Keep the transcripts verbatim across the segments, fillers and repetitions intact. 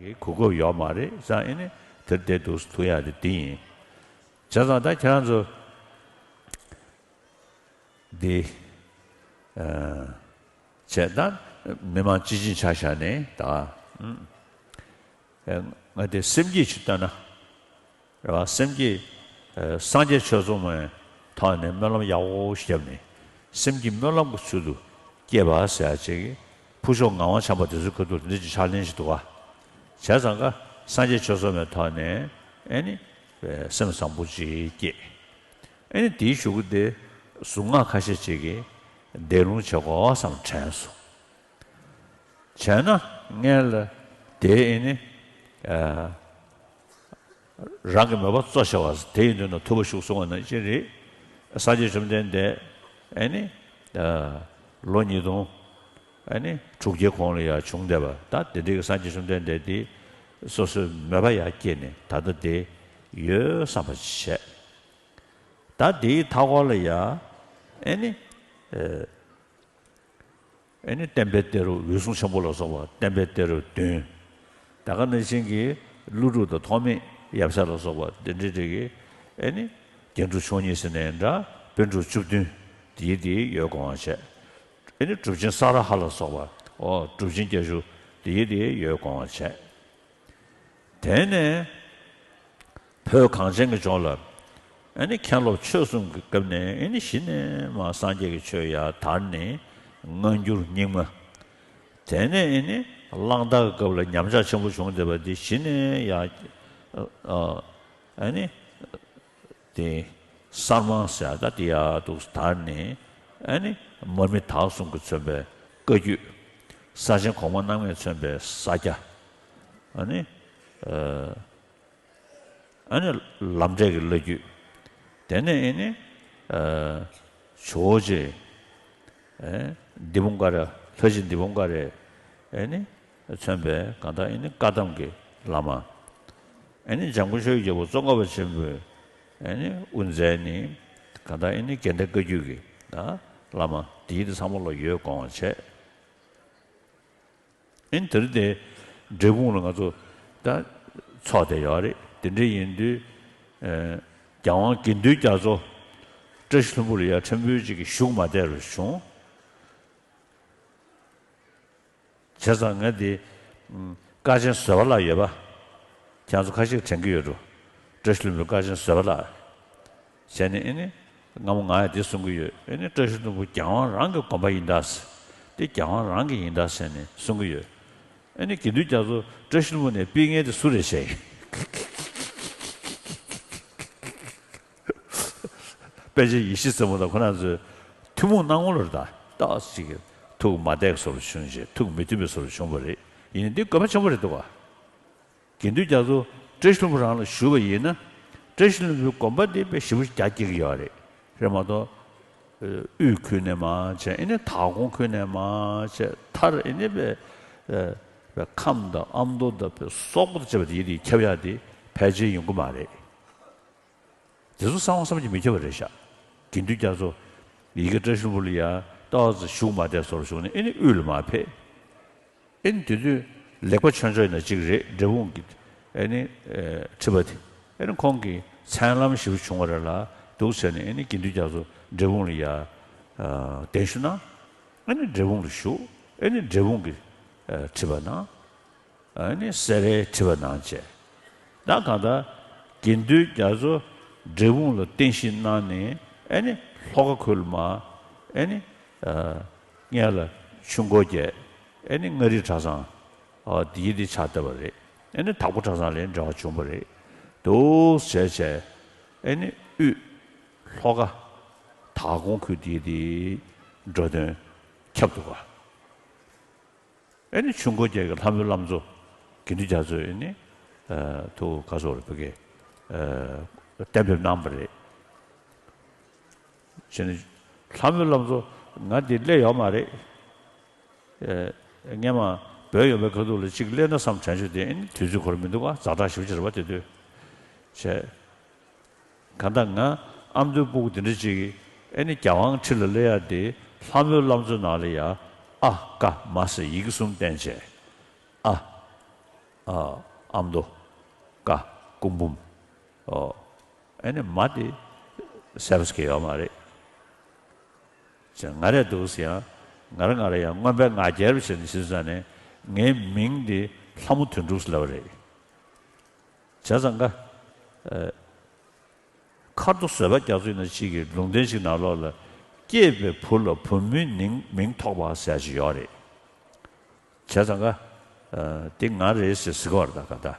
གི་གོ་སྐབས་ཡོད་མ་རེད་ཙང་ཨེ་ནི་དེར་བསྡད་འདུག་ཐུག་ཡག་དེ་དེ་ཡིན། བྱས་ཙང་ད་ཁྱེད་རང་ཚོ་འདི་བྱས་ད་མི་མང་སྤྱི་བྱིངས་ཆ་བཞག་ནས་ད་ང་དེ་སེམས་བསྐྱེད་ཅིག་བཏོན་ན། རེད་བ། སེམས་བསྐྱེད། ཨ། སངས་རྒྱས་ཆོས་ཚོགས་མའི་ཐོག་ནས་སྨོན་ལམ་ཡག་པོ་ཞིག་བརྒྱབ་ནས་སེམས་བསྐྱེད་སྨོན་ལམ་གྱི་ཚུལ་དུ་བསྐྱེད་པ་ཟེར་ཡ་ཅིག་ཕུར་ཤོག་ངག་དབང་བྱམས་པ་དེ་ཚོའི་ཁ་ཐུག་ལ་འདི་ཅིག་ཕྱག་ལེན་ཞིག་འདུག་ག། བྱས་ཙང་ཀ་སངས་རྒྱས་ཆོས་ཚོགས་མའི་ཐོག་ནས་ཨེ་ནི་སེམས་བཟང་པོ་ཅིག་བསྐྱེད། ཨེ་ནི་དེའི་གཞུག་གུ་དེ་གཟུངས་སྔགས་ཁ་ཤས་ཅིག་གིས་བཟླས་ལུང་བྱེད་དགོས་བསམ་དྲན་སོང་། བྱས་ན་སྔོན་ལ་དེ་ཨེ་ནི། ཨ། རང་གི་མོས་པ་གཙོ་ཆེ་བ་དེ་ཡིན་དུས་ན་ཐུབ་པ་ཞུགས་སོང་བ་ནང་བཞིན་རེད། སངས་རྒྱས་བཅོམ་ལྡན་འདས་ཨེ་ནི། ཨ། ལོ་ཉིས་སྟོང་ཨེ་ནི་དྲུག་བརྒྱའི་གོང་ལ་ཡང་བྱུང་བསྡད་པ་ད་དེ་འདྲའི་གི་སངས་རྒྱས་བཅོམ་ལྡན་འདས་དེ་སོ་སོའི་མོས་པ་ཡང་སྐྱེས་ནས་ད་ལྟ་དེ་ཡོད་བསམ་པ་བྱས། ད་དེའི་མཐའ་འཁོར་ལ་ཡང་ཨེ་ནི། ཨ། ཨེ་ནི་བསྟན་པའི་གཏེར་དབུས་གསུང་ཆེན་པོ་ལ་སོགས་པ་བསྟན་པའི་གཏེར་བདུན། ད་ག་ནང་བཞིན་གྱི་ཀླུ་སྒྲུབ་དང་ཐོགས་མེད་ཡབ་སྲས་ལ་སོགས་པ་དེ་འདྲའི་རིགས་ཀྱི་ཨེ་ནི་རྒྱན་དྲུག་མཆོག་གཉིས་ཟེར་ནའི་འདྲ་པཎ་གྲུབ་བཅུ་བདུན་དེའི་དེའི་ཡོད་དགོངས་པ་བྱས། ཨེ་ནི་གྲུབ་ཆེན་ས་ར་ཧ་ལ་སོགས་པ་ཨོ་གྲུབ་ཆེན་བརྒྱད་ཅུ་དེའི་དེའི་ཡོད་དགོངས་པ་བྱས། དེ་ནས་བོད་གངས་ཅན་གྱི་ལྗོངས་ལ་ཨ་ནི་མཁན་སློབ་ཆོས་གསུམ་གྱི་སྐབས་ནས་ཨ་ནི་གཞི་ནས་མར་སངས་རྒྱས་ཀྱི་ཆོས་ཡར་དར་ནས་སྔ་འགྱུར་རྙིང་མ། དེ་ནས་ཨ་ནི་གླང་དར་གྱི་སྐབས་ལ་ཉམས་ཆག་ཆེན་པོ་བྱུང་བསྡད་པ་འདི་གཞི་ནས་ཡར་ཨ་ནི། དེ་གསར་མ་ཟེར་ཡ་ད་དེ་ཡར་འདུག་དར་ནས་ཨ་ནི་མར་མི་དྭགས་གསུམ་གྱིས་མཚོན་པའི་བཀའ་བརྒྱུད། ས་ཆེན་གོང་མ་རྣམ་ལྔས་མཚོན་པའི་ས་སྐྱ། ཨ་ནི་ཨ་ནི་ལམ་འབྲས་ཀྱི་བླ་བརྒྱུད། དེ་ནས་ཨ་ནི་ཇོ་བོ་རྗེ། ཨེ། འདི་བུང་ཀ་ར་ལྷ་རྗེ་འདི་བུང་ཀ་རས་ཨེ་ནི་མཚོན་པའི་གང་ལྟར་ཨེ་ནི་བཀའ་གདམས་ཀྱི་བླ་མ། ཨེ་ནི་འཇམ་མགོན་ཆོས་ཀྱི་རྒྱལ་པོ་ཙོང་ཁ་པ་ཆེན་པོས་ཨེ་ནི་དབུ་མཛད་ནི་གང་ལྟར་ཨེ་ནི་དགེ་ལྡན་བཀའ་བརྒྱུད་ཀྱི་ཨ་བླ་མ་དེའི་དེ་ཚང་མ་ལ་ཡོད་དགོངས་པ་བྱས། ཨེ་ནི་དེ་རིང་དེ་འབྲས་སྤུངས་ལ་ང་ཚོ་ད་ཚོགས་བསྡད་ཡོད་རེད། དེ་འདྲ་ཡིན་དུས་ཨེ་རྒྱལ་དབང་དགེ་འདུན་རྒྱ་མཚོ་བཀྲ་ཤིས་ལྷུན་པོ་ལ་ཡ་ཕྲན་བུ་ཅིག་གིས་བཞུགས་མ་བསྡད་རུ་བྱུང་། བྱས་ཙང་ངས་འདི། ཨུམ། དཀའ་ཆེན་བཟོད་པ་ལགས་ཡོད་པ། ཁྱེད་ཚོ་ཁ་ཤས་དྲན་གྱི་ཡོད་འགྲོ། བཀྲ་ཤིས་ལྷུན་པོའི་དཀའ་ཆེན་བཟོད་པ་ལགས། བྱས་ནས་ཨེ་ནི། སྔ་མོ་ང་ཡང་འདི་གསུང་གི་ཡོད། ཨེ་ནི་བཀྲ་ཤིས་ལྷུན་པོ་རྒྱལ་དབང་རང་གི་དགོན་པ་ཡིན་ད་ཟེར། འདི་རྒྱལ་དབང་རང་གི་ཡིན་ད་ཟེར་ནས་གསུང་གི་ཡོད། ཨེ་ནི་དགེ་འདུན་རྒྱ་མཚོ་བཀྲ་ཤིས་ལྷུན་པོ་ནས་ཕུད་མཁན་དེ་སུ་རེད་བྱས། པཎ་ཆེན་ཡེ་ཤེས་རྩེ་མོ་དང་ཁོ་རང་ཚོས་ཐུན་མོང་སྣང་ངོ་ལ་ད་ཏོག་ཙམ་ཅིག་ཐུགས་མ་བདེ་བའི་བཟོ་འདྲ་བྱུང་རྗེས་ཐུགས་མི་མཐུན་པའི་བཟོ་འདྲ་བྱུང་བ་རེད། ཡིན་ནའི་འདི་དགོས་པ་ཆེན་པོ་རེད་འདུག་ག། དགེ་འདུན་རྒྱ་མཚོ་བཀྲ་ཤིས་ལྷུན་པོ་རང་ལ་ཞུས་པ་ཡིན་ན། བཀྲ་ཤིས་ལྷུན་པོའི་དགོན་པ་འདི་དཔེ་ཞེ་པོ་རྒྱ་སྐྱེད་ཀྱི་ཡོད་རེད། རེད་མ་གཏོགས། དབུས་ཁུལ་ནས་མར་བྱས་ཨེ་ནི་དྭགས་ཀོང་ཁུལ་ནས་མར་བྱས་མཐར་ཨེ་ནི་དཔེ། དཔེ་ཁམས་དང་ཨ་མདོ་དང་དཔེ་སོག་པོ་དང་བཅས་པ་དེ་ཡིན་དེ་ཁྱབ་ཡག་དེ་ཕལ་ཆེར་ཡོང་གི་མ་རེད། དེ་ཚོ་གསང་བ་བསམ་གྱིས་མི་ཁྱབ་པ་རེད་ཤག། དགེ་འདུན་རྒྱ་མཚོ་ཡ་གི་བཀྲ་ཤིས་ལྷུན་པོ་ལ་ཡ་ཏོག་ཙམ་བཞུགས་མ་བསྡད་བཟོ་འདྲ་བྱུང་ནས་ཨེ་ནི་དབུས་ལ་མར་ཕེབས། ཨེ་ནི་དེ་དུས་ལེགས་པ་ཆོས་འབྱོར་ཡིན་ན་གཅིག་རེད། འབྲས་སྤུངས་ཀྱི་ཨེ་ནི་ཁྲི་པ་དེ་ཨེ་ནི་ཁོང་གི་མཚན་ལམ་ཞིག་བྱུང་བ་རེད་ལ་འདུག་ཟེར་ནས་ཨེ་ནི་དགེ་འདུན་རྒྱ་མཚོ་འབྲས་སྤུངས་ལ་ཡ་གདན་ཞུ་གནང་། ཨེ་ནི་འབྲས་སྤུངས་ལ་བཞུགས། ཨེ་ནི་འབྲས་སྤུངས་ཀྱི་ཁྲི་པ་གནང་། ཨ་ནི་སེ་རའི་ཁྲི་པ་གནང་བྱས། ད་གང་ལྟར་དགེ་འདུན་རྒྱ་མཚོ་འབྲས་སྤུངས་ལ་རྟེན་གཞི་གནང་ནས་ཨ་ནི་ལྷོ་ཁ་ཁུལ་མ་ཨ་ནི་སྔོན་ལ་ཆུ་འགོ་བརྒྱད་ཨ་ནི་མངའ་རིས་གྲྭ་ཚང་འདིའི་འདི་ཆགས་བསྡད་པ་རེད། ཨ་ནི་དྭགས་པོ་གྲྭ་ཚང་ལ་འབྲེལ་བ་བྱུང་བ་རེད། འདུག་བྱས་བྱས་ཨ་ནི་དབུས་ལྷོ་ཁ་དྭགས་ཀོང་ཁུལ་འདིའི་འདི་འགྲོ་དོན་ཁྱབ་འདུག་ག། ཨེ་ནི་ཆུ་འགོ་བརྒྱད་ཀྱི་ལྷ་མོའི་བླ་མཚོ་དགེ་འདུན་རྒྱ་མཚོས་ཨེ་ནི་ཐུགས་ཁ་སོར་བུ་གེ་གཏན་འབེབས་གནང་བ་རེད། བྱས་ནས་ལྷ་མོའི་བླ་མཚོ་ང་འདི་སླེབས་ཡོད་མ་རེད། སྔན་མ་བོད་ཡོད་པའི་ཁ་ཐུག་ལ་གཅིག་སླེབས་ན་བསམ་དྲན་བྱུང་དེ་ཨེ་ནི་དུས་ཚོད་འཁོར་མི་འདུག་ག། ཛ་དྲག་ཞེ་པོ་ཅིག་རེད་པ་དེ་དུས། བྱས། གང་ལྟར་ང་ཨ་མདོའི་སྤུ་གུ་འདི་འདྲ་ཅིག་ཨེ་ནི་རྒྱལ་དབང་ཁྲི་ལ་སླེབས་ཡ་དེ་ལྷ་མོའི་བླ་མཚོའི་ནང་ལ་ཡ་ཨ་ཀ་མ་ཟེར་ཡི་གེ་གསུམ་བསྟན་བྱས། ཨ། ཨ་ཨ་མདོ། ཀ། སྐུ་འབུམ། ཨོ། ཨེ་ནི་མ་དེ་ཟེར་བ་ཞིག་ཡོད་མ་རེད། ཅེས་ང་རས་འདུག་ཟེར་ཡང་། ང་ར་ང་ར་ཡང་རྔོན་པའི་ང་རྒྱལ་བྱས་ནས་ཟེར་ཙང་ནས། ངའི་མིང་འདི་ལྷ་མོ་དོན་གྲུབ་ཟེར་ལབ་པ་རེད། བྱས་ཙང་ཀ། ཨ། མཁར་རྡོ་བཟོད་པ་རྒྱ་མཚོ་ཡིན་ན་ཅིག་གི་ལུང་བསྟན་ཞིག་ནང་ལོགས་ལ། སྐྱེས་པའི་བུ་ལ་བུ་མོའི་མིང་མིང་ཐོགས་པ་ཟེར་ཞིག་ཡོད་རེད། བྱས་ཙང་ཀ། ཨ། འདི་ང་རེད་ཟེར་ཟེར་གི་བར་ད་ག་ད།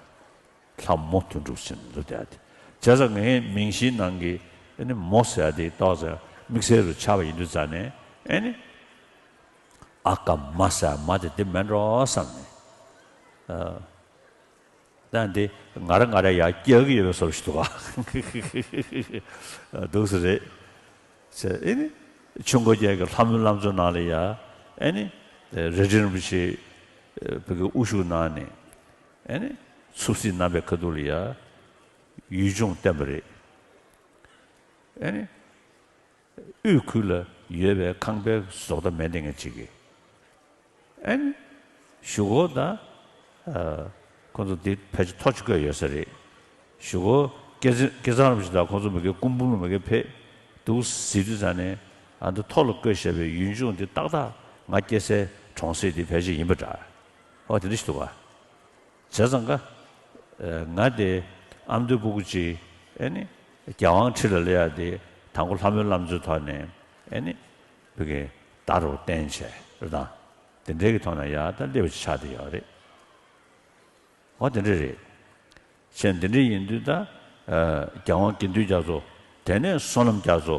ལྷ་མོ་དོན་གྲུབ་ཟེར་ནས་འདུག་བསྡད་དེ། བྱས་ཙང་ངའི་མིང་གཞིའི་ནང་གི་ཨེ་ནི་མོ་ཟེར་ཡ་དེ་ཏོག་ཙམ་དམིགས་བསལ་རུ་ཆགས་པ་ཡིན་དུས་ཙང་ནས། ཨེ་ནི་ཨ་ཀ་མ་ཟེར་ཡ་མ་དེ་དེ་མིན་འགྲོ་བསམ་ནས། ཨ། ད་འདི་ང་ར་ང་ར་ཡར་སྐྱེལ་གི་ཡོད་པའི་བཟོ་ཞིག་འདུག་ག་འདུག་སེ་རེད། ཟེར་ཨེ་ནི་ཆུ་འགོ་རྒྱལ་གྱི་ལྷ་མོའི་བླ་མཚོ་ནང་ལ་ཡ། ཨེ་ནི་རྭ་སྒྲེང་རིན་པོ་ཆེ་བོད་ཀྱི་དབུ་བཞུགས་གནང་ནས། ཨེ་ནི་ཚུབ་སྲིད་གནང་པའི་ཁ་ཐུག་ལ་ཡ་ཡུལ་ལྗོངས་བསྟན་པ་རེད། ཨེ་ནི་དབུས་ཁུལ་ལ་ཡོད་པའི་ཁང་པའི་བཟོ་ལྟ་མེད་དེ་ངས་བྱེད་ཀྱི། ཨེ་ནི་གཞུག་གུ་ད། ཨ། ཁོང་ཚོ་འདི་ཕལ་ཆེར་ཐོ་ཅིག་བཀོད་ཡོད་ས་རེད། གཞུག་གུ་སྐལ་བཟང་སྐལ་བཟང་རིན་པོ་ཆེ་དང་ཁོང་ཚོ་མ་གི་སྐུ་འབུམ་ལ་མ་གི་ཕེབས་འདུག་ཟེར་དུས་ཙང་ནས། ཨ། འདི་ཐོ་ལ་བཀོད་བཞག་པའི་ཡུལ་ལྗོངས་འདི་ཏག་ཏག་ང་སྐྱེས་སའི་གྲོང་གསེབ་འདི་ཕལ་ཆེར་ཡིན་པ་འདྲ། ཨོ་དེ་འདྲ་ཞིག་འདུག་ག་བྱས་ཙང་ཀ། ཨ། ང་དེ་ཨ་མདོའི་སྤུ་གུ་ཅིག་ཨེ་ནི་རྒྱལ་དབང་ཁྲི་ལ་སླེབས་ཡ་དེ་དང་པོ་ལྷ་མོའི་བླ་མཚོའི་ཐོག་ནས། ཨེ་ནི་བོད་ཀྱི་བརྡ་རུ་བསྟན་བྱས་རེད་དང་། དེ་འདྲའི་གི་ཐོག་ནས་ཡ་ད་སླེབས་པ་ཅིག་ཆགས་བསྡད་ཡོད་རེད། འོ་དེ་འདྲ་རེད། བྱས་དེ་འདྲ་ཡིན་དུས་ད། ཨ། རྒྱལ་དབང་དགེ་འདུན་རྒྱ་མཚོ། དེ་ནས་བསོད་ནམས་རྒྱ་མཚོ།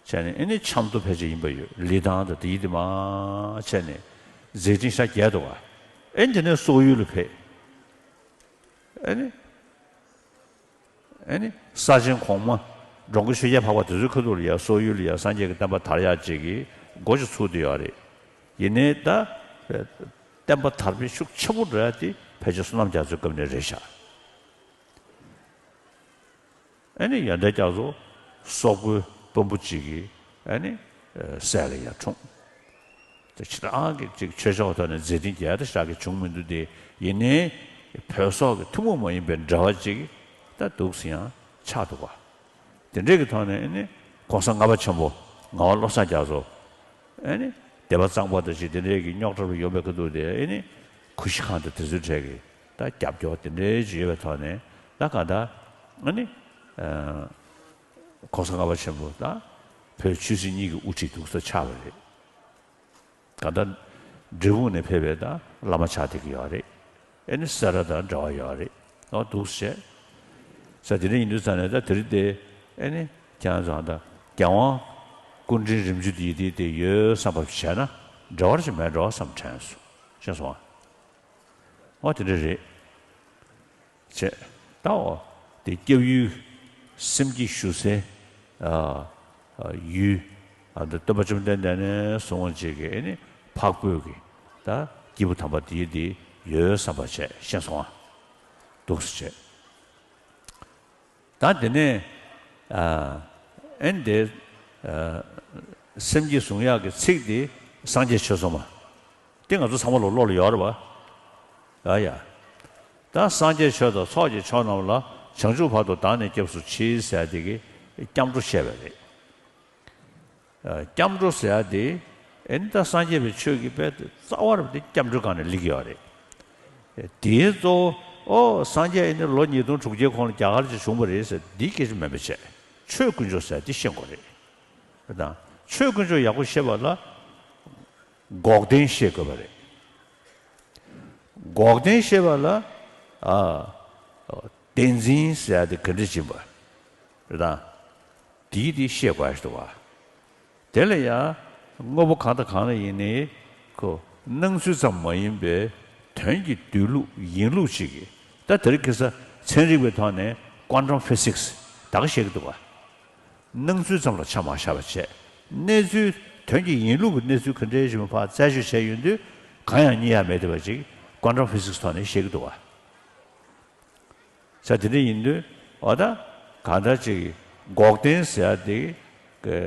བྱས་ནས་ཨེ་ནི་ཆབ་མདོ་ཕལ་ཆེར་ཡིན་པ་ཡོད། ལི་ཐང་དང་དེ་ཡི་དེ་མ་བྱས་ནས་མཛད་འཕྲིན་ཤ་རྒྱས་འདུག་ག་ཨེ་ནི་དེ་ནས་སོག་ཡུལ་ལ་ཕེབས། ཨེ་ནི། ཨེ་ནི་ས་ཆེན་གོང་མ་འགྲོ་མགོན་ཆོས་རྒྱལ་འཕགས་པ་དེ་ཚོའི་ཁ་ཐུག་ལ་ཡ་སོག་ཡུལ་ལ་ཡ་སངས་རྒྱས་ཀྱི་བསྟན་པ་དར་ཡག་ཅིག་གི་འགོ་ཅིག་ཚུགས་བསྡད་ཡོད་རེད། ཡིན་ནའི་ད་བསྟན་པ་དར་སྤེལ་ཤུགས་ཆེ་པོ་འགྲོ་ཡ་དེ་ཕལ་ཆེར་བསོད་ནམས་རྒྱ་མཚོའི་སྐབས་ནས་རེད་ཤག་ཨེ་ནི་ཡོན་ཏན་རྒྱ་མཚོ་སོག་པོའི་དཔོན་པོ་གཅིག་གིས་ཨེ་ནི་སྲས་ལ་ཡ་འཁྲུངས། དེ་ཕྱི་རང་གི་ཅིག་ཆོས་ཕྱོགས་ཐོག་ནས་མཛད་འཕྲིན་རྒྱས་དེ་ཞག་གི་བྱུང་མི་འདུག་དེ་ཡིན་ནའི་བོད་སོག་གི་ཐུན་མོང་མ་ཡིན་པའི་འབྲེལ་བ་ཅིག་ད་འདུག་སེ་ཡང་ཆགས་འདུག་ག་དེ་འདྲའི་གི་ཐོག་ནས་ཨེ་ནི་གོང་ས་ལྔ་པ་ཆེན་པོ་ངག་དབང་བློ་བཟང་རྒྱ་མཚོ། ཨེ་ནི་སྡེ་པ་གཙང་པ་དང་ཅིག་དེ་འདྲའི་གི་རྙོག་དྲ་རུ་ཡོང་བའི་ཁ་ཐུག་དེ་ཨེ་ནི་ཁུ་ཤི་ཁང་དང་དེ་ཚོའི་གྲས་ཀྱི་ད་རྒྱབ་སྐྱོར་དེ་འདྲའི་ཅིག་ཡོད་པའི་ཐོག་ནས་ད་གང་ལྟར་ཨེ་ནི་གོང་ས་ལྔ་པ་ཆེན་པོ་དང་བོད་ཆོས་སྲིད་གཉིས་ཀྱི་དབུ་ཁྲིད་འདུག་སེ་ཆགས་པ་རེད། གང་ལྟར་འབྲས་སྤུངས་ནས་ཕེབས་པའི་ད་བླ་མ་ཆགས་བསྡད་ཀྱི་ཡོད་རེད། ཨེ་ནི་སེ་ར་དང་འབྲེལ་བ་ཡོད་རེད། ཨོ་འདུག་སེ་བྱས། ས་དེ་འདྲ་ཡིན་དུས་ཙང་ནས་ད་དེ་རིང་དེ་ཨེ་ནི་ཁྱེད་རང་ཚོ་ད་རྒྱལ་དབང་སྐུ་ཕྲེང་རིམ་བྱོན་དེ་ཡི་དེ་དེ་ཡོད་བསམ་པ་བྱས་ན་འབྲེལ་བ་ཞིག་མེད་འགྲོ་བསམ་དྲན་སོང་། ཤེས་སོང་ཨ། ཨོ་དེ་འདྲ་རེད། བྱས། ད་འོ་དེ་སྐྱབས་ཡུལ་སེམས་བསྐྱེད་ཞུ་སའི་ཨ་ཨ་ཡུལ། ཨ་ད་སྟོན་པ་བཅོམ་ལྡན་འདས་ནས་བཟུང་བ་ཅིག་གི་ཨེ་ནི་འཕགས་བོད་ཀྱི་ད་སྐྱེས་བུ་དམ་པ་དེའི་དེ་ཡོད་བསམ་པ་བྱས། ཤེས་སོང་ཨ། འདུག་སེ་བྱས། ད་དེ་ནས་ཨ་ཨེ་ནི་དེ་ཨ་སེམས་བསྐྱེད་གཟུང་ཡག་གི་ཚིག་དེ་སངས་རྒྱས་ཆོས་ཚོགས་མ། དེ་ང་ཚོ་ཚང་མ་ལ་བློ་ལ་ཡོད་རེད་པ། ཨ་ཡ། ད་སངས་རྒྱས་ཆོས་དང་ཚོགས་ཀྱི་མཆོག་རྣམས་ལ། བྱང་ཆུབ་བར་དུ་བདག་ནི་སྐྱབས་སུ་མཆི་ཟེར་དེ་གི་སྐྱབས་འགྲོ་བཤད་པ་རེད། ཨ་སྐྱབས་འགྲོ་ཟེར་ཡ་དེ་ཨེ་ནི་ད་སངས་རྒྱས་པའི་ཆོས་ཀྱི་དཔལ་དེ་རྩ་བ་རུ་དེ་སྐྱབས་འགྲོའི་སྒང་ནས་སླེབས་ཀྱི་ཡོད་རེད། དེའི་གཙོ་བོ་ཨོ་སངས་རྒྱས་ཨེ་ནི་ལོ་ཉིས་སྟོང་དྲུག་བརྒྱའི་གོང་ལ་རྒྱ་གར་ཅིག་བྱུང་བ་རེད་ཟེར་འདི་སྐད་ཆ་མིན་པ་བྱས། ཆོས་དཀོན་མཆོག་ཟེར་ཡ་དེ་ཤེས་དགོས་རེད། དང་། ཆོས་དཀོན་མཆོག་ཡག་པོ་ཤེས་པ་ལ། འགོག་བདེན་ཤེས་དགོས་པ་རེད། འགོག་བདེན་ཤེས་པ་ལ། ཨ། བདེན་འཛིན་ཟེར་ཡ་དེ་ག་འདྲ་ཕྱིན་པ། རེད་དང་། དེའི་དེ་ཤེས་དགོས་ཡ་ཞིག་འདུག་བ། དེ་ལ་ཡང་། དངོས་པོ་གང་དང་གང་ལ་ཡིན་ནའི། ཁོ། སྣང་ཚུལ་ཙམ་མ་ཡིན་པའི། དོན་གྱི་སྡོད་ལུགས་ཡིན་ལུགས་ཅིག་གིས། ད་དེ་རིང་ཁ་སང་ཚན་རིག་པའི་ཐོག་ནས་ཀོན་ཊམ་ཕི་སིག་སི་ད་ག་བཤད་ཀྱི་འདུག་བ། སྣང་ཚུལ་ཙམ་ལ་ཆ་མ་བཞག་པ་བྱས། གནས་ཚུལ་དོན་གྱི་ཡིན་ལུགས་ཀྱི་གནས་ཚུལ་ག་འདྲའི་ཞིག་མ་ཕར་རྩད་གཅོད་བྱས་ཡོང་དུས་གང་ཡང་རྙེད་ཡ་མེད་བསྡད་པ་ཅིག་ཀོན་ཊམ་ཕི་སིག་སི་ཐོག་ནས་བཤད་ཀྱི་འདུག་བ། ས་དེ་འདྲ་ཡིན་དུས་འོ་ད་གང་ལྟར་ཅིག་འགོག་བདེན་ཟེར་ཡ་དེ་གི་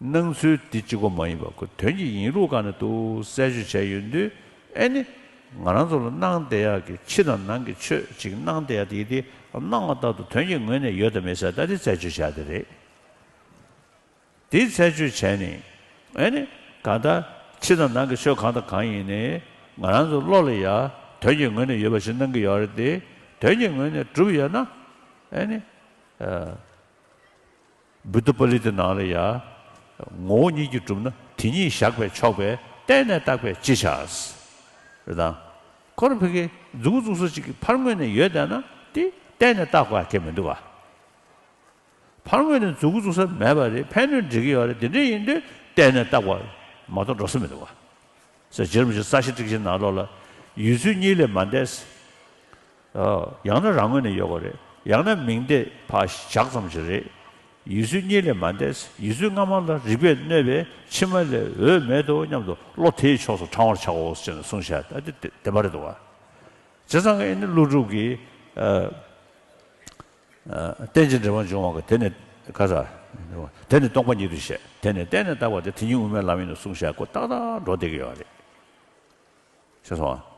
སྣང་ཚུལ་འདི་གཅིག་པོ་མ་ཡིན་པ་ཁོ་དོན་གྱི་ཡིན་ལུགས་སྒང་ནས་འདུག་རྩད་གཅོད་བྱས་ཡོང་དུས་ཨེ་ནི། ང་རང་ཚོ་ལ་སྣང་བསྡད་ཡག་གི་ཕྱི་དང་ནང་གི་ཆོས་ཅིག་སྣང་བསྡད་ཡག་དེ་དེ་སྣང་བ་ལྟར་དུ་དོན་གྱི་ངོས་ནས་ཡོད་དམ་མེད་ཟེར་ད་དེ་རྩད་གཅོད་བྱ་དེ་རེད། དེ་རྩད་གཅོད་བྱས་ནས་ཨེ་ནི་གང་ལྟར་ཕྱི་དང་ནང་གི་ཆོས་གང་དང་གང་ཡིན་ནའི་ང་རང་ཚོ་བློ་ལ་ཡ་དོན་གྱི་ངོས་ནས་ཡོད་པ་ཞིག་སྣང་གི་ཡོད་རེད་དེ། དོན་གྱི་ངོས་ནས་གྲུབ་ཡོད་ན་ཨེ་ནི་བུདྡྷ་པཱ་ལི་ཏའི་ནང་ལ་ཡ། ངོ་བོ་ཉིད་ཀྱིས་གྲུབ་ན་དེ་ཉིད་བཞག་པས་ཆོག་པས་བརྟེན་ནས་བཏགས་པས་ཅི་བྱ། རེད་དང་། ཁོ་རང་ཕ་གི་མཛུབ་གུ་བཙུགས་ས་ཅིག་ཕར་ངོས་ནས་ཡོད་བསྡད་ན་དེ་བརྟེན་ནས་བཏགས་དགོས་ཡ་གལ་མི་འདུག་ག་ཕར་ངོས་ནས་མཛུབ་གུ་བཙུགས་ས་མེད་པ་རེད། ཕན་གནོད་འགྲིག་གི་ཡོད་རེད། དེ་འདྲ་ཡིན་དུས་བརྟེན་ནས་བཏགས་པ་མ་གཏོགས་འགྲོ་ས་མི་འདུག་ག་ཟེར་རྗེ་རིན་པོ་ཆེ་ས་བཤད་ཁྲིད་ཆེན་ནང་ལོགས་ལ། ཡུལ་ཚུལ་གཉིས་ལས་མ་འདས། ཡང་ན་རང་ངོས་ནས་ཡོད་དགོས་རེད། ཡང་ན་མིང་བརྡས་ཕར་བཞག་ཙམ་ཞིག་རེད། ཡུལ་ཚུལ་གཉིས་ལས་མ་འདས། ཡུལ་ཚུལ་སྔ་མ་ལ་རིག་པས་གནོད་པས་ཕྱི་མ་ལས་འོས་མེད་དོ་སྙམ་དུ་བློ་དེའི་ཕྱོགས་སུ་དྲང་བར་བྱའོ་ཞེས་ནས་གསུངས་བཞག་ད་དེ་བདེན་པ་རེད་འདུག་བ། བྱས་ཙང་ཨེ་ནི་ཀླུ་སྒྲུབ་ཀྱིས། རྟེན་ཅིང་འབྲེལ་བར་འབྱུང་བ་གི་དེ་ནི་ཁ་ས། དེ་ནི་སྟོང་པ་ཉིད་དུ་བཤད། དེ་ནི་བརྟེན་ནས་བཏགས་པ་སྟེ་དེ་ཉིད་དབུ་མའི་ལམ་ཡིན་ནོ་གསུངས་བཞག་གོ་ཏག་ཏག་འགྲོ་བསྡད་ཀྱི་ཡོད་རེད། ཤེས་སོང་ཨ།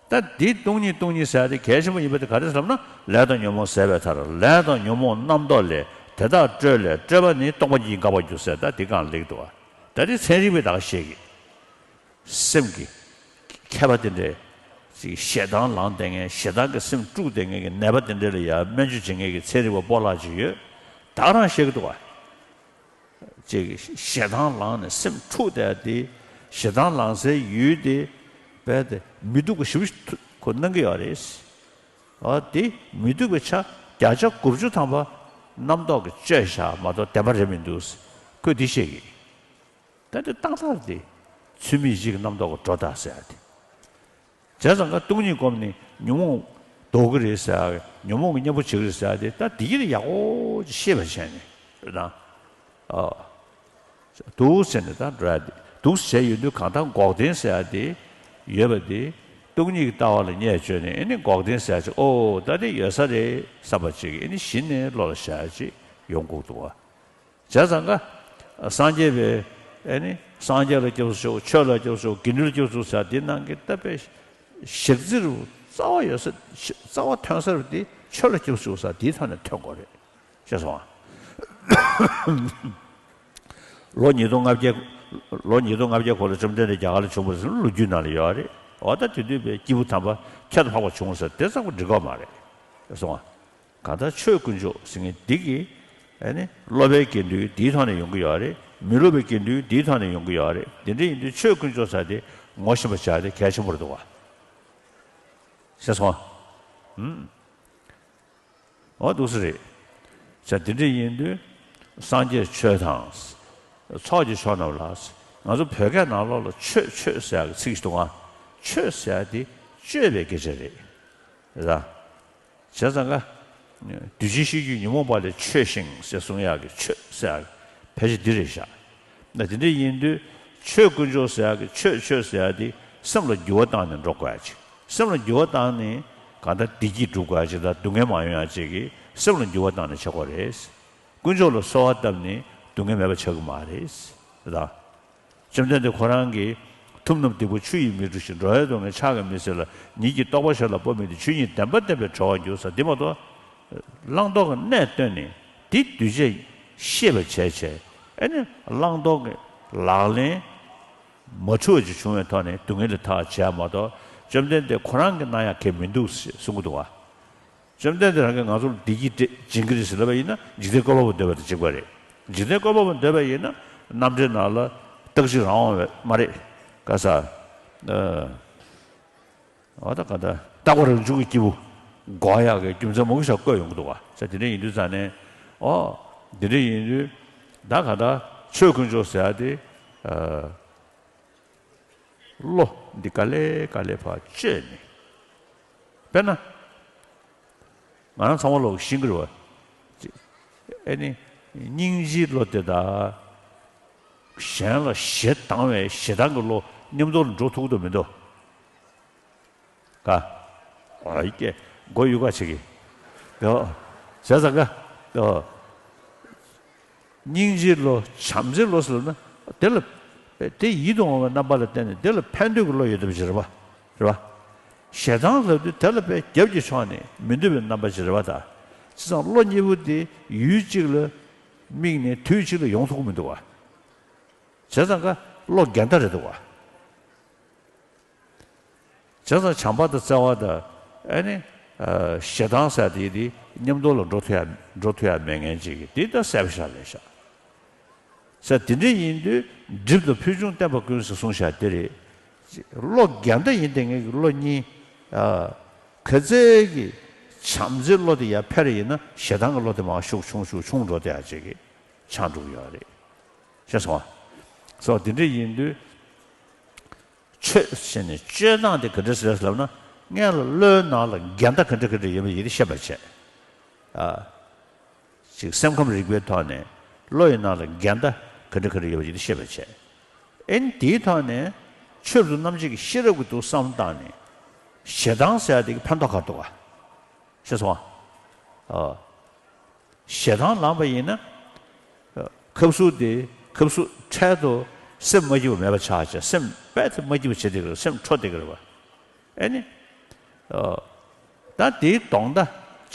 ད་འདི་སྟོང་ཉིད་སྟོང་ཉིད་ཟེར་ཡ་དེ་གལ་ཆེན་པོ་ཡིན་པ་དེ་ག་རེ་ཟེར་ལབ་ན་ལས་དང་ཉོན་མོངས་ཟད་པའི་མཐར་ལས་དང་ཉོན་མོངས་རྣམ་རྟོག་ལས་དེ་དག་སྤྲོས་ལས་སྤྲོས་པ་ནི་སྟོང་པ་ཉིད་ཀྱིས་འགག་པར་འགྱུར་ཟེར་ད་འདི་སྒང་ལེགས་འདུག་ཨ། ད་འདི་ཚན་རིག་པས་ད་ག་བཤད་ཀྱི། སེམས་ཀྱི་མཁས་པ་དེ་འདྲས་ཅིག་ཞེ་སྡང་ལངས་བསྡད་མཁན་ཞེ་སྡང་གི་སེམས་དཀྲུགས་བསྡད་མཁན་གྱི་ནད་པ་དེ་འདྲས་ལ་ཡང་སྨན་བཅོས་བྱེད་མཁན་གྱི་ཚན་རིག་པ་སྤོ་ལགས་ཅིག་ཡོད། ད་ག་རང་བཤད་ཀྱི་འདུག་བ། ཅིག་ཞེ་སྡང་ལངས་ནས་སེམས་འཁྲུགས་བསྡད་དེ་ཞེ་སྡང་ལངས་སའི་ཡུལ་དེ་རྦད་དེ་མི་སྡུག་པ་ཞེ་པོ་ཅིག་ཁོ་སྣང་གི་ཡོད་རེད། འོ་དེ་མི་སྡུག་པའི་ཆ་བརྒྱ་ཆ་དགུ་བཅུ་ཐམ་པ་རྣམ་རྟོག་གིས་བཅོས་བཞག་མ་གཏོགས་བདེན་པ་རེད་མི་འདུག་ཁོས་འདི་བཤད་ཀྱི། ད་འདི་ཏག་ཏག་འདི་ཚུལ་མིན་གཞི་གི་རྣམ་རྟོག་གི་སྒྲོ་བཏགས་ཟེར་ཡ་དེ། བྱས་ཙང་ཀ་སྟོང་ཉིད་སྒོམ་ནས་ཉོན་མོངས་ལྡོག་གི་རེད་ཟེར་ཡ་ཉོན་མོངས་ཀྱི་གཉེན་པོ་བྱེད་ཀྱི་རེད་ཟེར་ཡ་དེ་ད་འདི་གི་ཡག་པོ་ཅིག་ཤེས་པ་བྱས་ནས་རེད་དང་། ཨ། འདུག་ཟེར་ནས་ད་འགྲོ་ཡ་དེ་འདུག་བྱས་ཡོད་དུས་གང་ལྟར་འགོག་བདེན་ཟེར་ཡ་དེ་ཡོད་པ་དེ་སྟོང་ཉིད་ཀྱི་ལྟ་བ་ལ་བསྙད་བཅོས་ནས་ཨེ་ནི་འགོག་བདེན་ཟེར་ཡ་ཅིག་ཨོ་ད་དེ་ཡོད་ས་རེད་བསམ་པ་ཅིག་ཨེ་ནི་གཞི་ནས་བློ་ལ་བཞག་ཡ་ཅིག་ཡོང་དགོས་འདུག་བ། བྱས་ཙང་ཀ། སངས་རྒྱས་པའི་ཨེ་ནི་སངས་རྒྱས་ལ་སྐྱབས་སུ་མཆིའོ། ཆོས་ལ་སྐྱབས་སུ་མཆིའོ། དགེ་འདུན་ལ་སྐྱབས་སུ་མཆིའོ་ཟེར་འདི་ནང་གི་ད་དཔེ་ཞག་རྩི་རུ་རྩ་བ་ཡོད་ས་རྩ་བ་ཐོན་ས་རུ་འདི་ཆོས་ལ་སྐྱབས་སུ་མཆིའོ་ཟེར་འདིའི་ཐོག་ནས་ཐོན་དགོས་རེད། ཤེས་སོང་ཨ། ལོ་ཉིས་སྟོང་ལྔ་བརྒྱ། ལོ་ཉིས་སྟོང་ལྔ་བརྒྱ་གོང་ལ་བཅོམ་ལྡན་འདས་རྒྱ་གར་ལ་བྱོན་པ་ཟེར་ལོ་རྒྱུས་ནང་ལ་ཡོད་རེད། འོ་ད་དེ་དུས་པའི་སྐྱེས་བུ་དམ་པ་ཁྱད་དུ་འཕགས་པ་བྱུང་ཟེར་དེ་ཙམ་གྱིས་འགྲིག་གི་མ་རེད། ཤེས་སོང་ཨ། གང་ལྟར་ཆོས་དཀོན་མཆོག་ཟེར་མཁན་འདི་གི་ཨ་ནི་སློབ་པའི་དགེ་འདུན་འདིའི་ཐོག་ནས་ཡོང་གི་ཡོད་རེད། མི་སློབ་པའི་དགེ་འདུན་འདིའི་ཐོག་ནས་ཡོང་གི་ཡོད་རེད། དེ་འདྲ་ཡིན་དུས་ཆོས་དཀོན་མཆོག་ཟེར་དེ་ངོ་ཤེས་པ་བྱ་དེ་གལ་ཆེན་པོ་རེད་འདུག་བ། ཤེས་སོང་ཨ། ཨུམ། འོ་འདུག་སེ་རེད། ཟེར་དེ་འདྲ་ཡིན་དུས་སངས་རྒྱས་ཆོས་དང་། ཚོགས་ཀྱི་མཆོག་རྣམས་ལ། ང་ཚོ་བོད་སྐད་ནང་ལོགས་ལ་ཆོས་ཆོས་ཟེར་ཡག་གི་ཚིག་ཞིག་འདུག་ཨ། ཆོས་ཟེར་ཡག་དེ་སྤྱོད་པའི་སྐད་ཆ་རེད། རེད་ད། བྱས་ཙང་ཀ། འདུ་བྱེད་ཤེས་རྒྱུད་ཉོན་མོངས་པ་ལས་ཆོས་ཤིང་ཟེར་གསུང་ཡག་གི་ཆོས་ཟེར་ཡག་གི་ཕལ་ཆེར་འདི་རེད་ཤག་ན་དེ་འདྲ་ཡིན་དུས་ཆོས་དཀོན་མཆོག་ཟེར་ཡག་གི་ཆོས་ཆོས་ཟེར་ཡག་དེ་སེམས་ལ་འགྱུར་བ་བཏང་ནས་འགྲོ་དགོས་ཡག་ཅིག་སེམས་ལ་འགྱུར་བ་བཏང་ནས་གང་ལྟར་བདེ་སྐྱིད་སྒྲུབ་དགོས་ཡག་ཅིག་དང་སྡུག་བསྔལ་མ་ཡོང་ཡག་ཅིག་གི་སེམས་ལ་འགྱུར་བ་བཏང་ནས་བྱེད་དགོས་རེད། དཀོན་མཆོག་ལ་གསོལ་བ་བཏབ་ནས་སྡུག་བསྔལ་མེད་པ་བྱ་གི་མ་རེད། རེད་ད། བཅོམ་ལྡན་འདས་ཁོ་རང་གིས་ཐུབ་རྣམས་སྡིག་པ་ཆུ་ཡིས་མི་འཁྲུ་ཞིང་། འགྲོ་བའི་སྡུག་བསྔལ་ཕྱག་གིས་མི་སེལ་ལ། ཉིད་ཀྱི་རྟོགས་པ་གཞན་ལ་སྤོ་མི་འདོད། ཆོས་ཉིད་བདེན་པ་བསྟན་པས་གྲོལ་བར་འགྱུར་ཟེར་འདི་མ་གཏོགས། བླང་དོར་གྱི་གནས་བསྟན་ནས་འདི་གདུལ་བྱས་ཤེས་པར་བྱས་བྱས་ཨེ་ནི་བླང་དོར་གྱི་ལག་ལེན་མ་འཁྲུལ་བ་ཅིག་བྱུང་བའི་ཐོག་ནས་སྡུག་བསྔལ་ལས་ཐར་བྱས་མ་གཏོགས་བཅོམ་ལྡན་འདས་ཁོ་རང་གིས་གནང་ཡག་གང་ཡང་མི་འདུག་ཟེར་གསུང་གི་འདུག་བ། བཅོམ་ལྡན་འདས་རང་གིས་ང་ཚོར་བདེ་སྐྱིད་སྦྱིན་གྱི་རེད་ཟེར་ལབ་པ་ཡིན་ན་འཇིག་རྟེན་བཀོད་པ་པོ་འདོད་པ་དང་གཅིག་པ་རེད། འཇིག་རྟེན་བཀོད་པ་པོ་འདོད་པ་ཡིན་ན་རྣམ་འདྲེན་ནང་ལ་རྟག་གཅིག་རང་དབང་བས་མ་རེད། ག་ས། འོ་ད་ག་ད་རྟག་པ་རང་བྱུང་གི་སྐྱེས་བུ་འགོག་ཡག་གི་རྒྱུ་མཚན་མང་པོ་ཞིག་བཀོད་ཡོང་གི་འདུག་བ། ས་དེ་འདྲ་ཡིན་དུས་ཙང་ནས་ཨོ་འདི་འདྲ་ཡིན་དུས་ད་ག་ད་ཆོས་དཀོན་མཆོག་ཟེར་ཡ་དེ། བློ་འདི་དཀའ་ལས་དཀའ་ལས་ཕར་བཅོས་ནས། དཔེར་ན། ང་རང་ཚང་མ་ལོག་ཤེས་ཀྱི་རེད་བ། ཨེ་ནི། སྙིང་རྗེའི་བློ་དེ་དག་གཞན་ལ་ཞེ་སྡང་བའི་ཞེ་སྡང་གི་བློ་མཉམ་དུ་ལ་འགྲོ་ཐུབ་ཀྱི་འདུག་མི་འདུག་ག་ཨ་ཡི་ཀེ། མགོ་གཡུག་ག་བྱེད་ཀྱི། ཡོ། བྱས་ཙང་ཀ་ཡོ། སྙིང་རྗེའི་བློ་བྱམས་བརྩེའི་བློ་ཟེར་ལབ་ན་དེ་ལ། དེ་ཡིད་དུ་འོང་བའི་རྣམ་པ་ལ་བརྟེན་ནས་དེ་ལ་ཕན་འདོད་ཀྱི་བློ་ཡོད་བསྡད་པ་ཞིག་རེད་པ། རེད་པ། ཞེ་སྡང་ལབ་དུས་དེ་ལ་དཔེ་རྒྱབ་ཀྱི་ཕྱོགས་ནས་མི་འདོད་པའི་རྣམ་པ་ཅིག་རེད་པ། ད་བྱས་ཙང་བློ་གཉིས་པོ་དེ་ཡུལ་གཅིག་ལ་དམིགས་ནས་དུས་གཅིག་ལ་ཡོང་ཐུབ་ཀྱི་མི་འདུག་བ། བྱས་ཙང་ཀ་བློ་འགལ་ཟླ་རེད་འདུག་བ། བྱས་ཙང་བྱམས་པ་དང་བརྩེ་བ་དང་ཨ་ནི་ཨ་ཞེ་སྡང་ཟེར་དེ་དེ་མཉམ་དུ་ལ་འགྲོ་ཐུབ་ཡ་འགྲོ་ཐུབ་ཡ་མེད་མཁན་ཅིག་གིས་དེ་ལྟར་གསལ་པོ་ཞིག་ལས་བཞག་ཟེར། དེ་འདྲ་ཡིན་དུས་སྒྲིབ་དང་ཕུལ་བྱུང་བརྟེན་པ་ཀུན་ཟེར་གསུངས་བཞག་དེ་རེད། བློ་འགལ་ཟླ་ཡིན་དེ་ངེད་ཀྱི་བློ་གཉིས། ཨ་ག་ཚད་ཀྱི་བྱམས་བརྩེའི་བློ་དེ་ཡར་འཕེལ་ཡིན་ན་ཞེ་སྡང་གི་བློ་དེ་མར་ཤུགས་ཆུང་ཤུགས་ཆུང་འགྲོ་བསྡད་ཡ་ཅིག་གི་ཆགས་འགྲོ་གི་ཡོད་རེད། ཤེས་སོང་ང་། སོ་དེ་འདྲ་ཡིན་དུས། ཆོས་ཟེར་ནས་སྤྱོད་སྟངས་དེ་ག་འདྲ་ཟེར་ལབ་ན། སྔོན་ལ་བློའི་ནང་ལ་འགལ་ཟླ་ག་འདྲ་ག་འདྲ་ཡོད་པ་ཡིན་དེ་ཤེས་པར་བྱས། ཨ། ཅིག་སེམས་ཁམས་རིག་པའི་ཐོག་ནས་བློ་ཡི་ནང་ལ་འགལ་ཟླ་ག་འདྲ་ག་འདྲ་ཡོད་པ་ཡིན་དེ་ཤེས་པར་བྱས། ཨེ་ནི་དེའི་ཐོག་ནས་ཆོས་རབ་ཏུ་རྣམ་འབྱེད་ཀྱི་ཤེས་རབ་ཀྱིས་འདུག་བསམ་བཏང་ནས་ཞེ་སྡང་ཟེར་ཡ་དེ་གི་ཕན་ཐོགས་ག་འདུག་ག་ཤེས་སོང་ཨ། ཨ། ཞེ་སྡང་ལངས་པ་ཡིན་ན། ཨ། ཁབ་སུབ་དེ་ཁབ་སུབ་འཕྲལ་དུ་སེམས་མ་སྐྱིད་པ་མེད་པ་ཆགས་བྱས་སེམས་རྦད་དེ་མ་སྐྱིད་པ་བྱེད་བསྡད་ཀྱི་རེད། སེམས་འཕྲོ་བསྡད་ཀྱི་རེད་པ། ཨེ་ནི། ཨ། ད་དེའི་ལྡོག་ཟླ་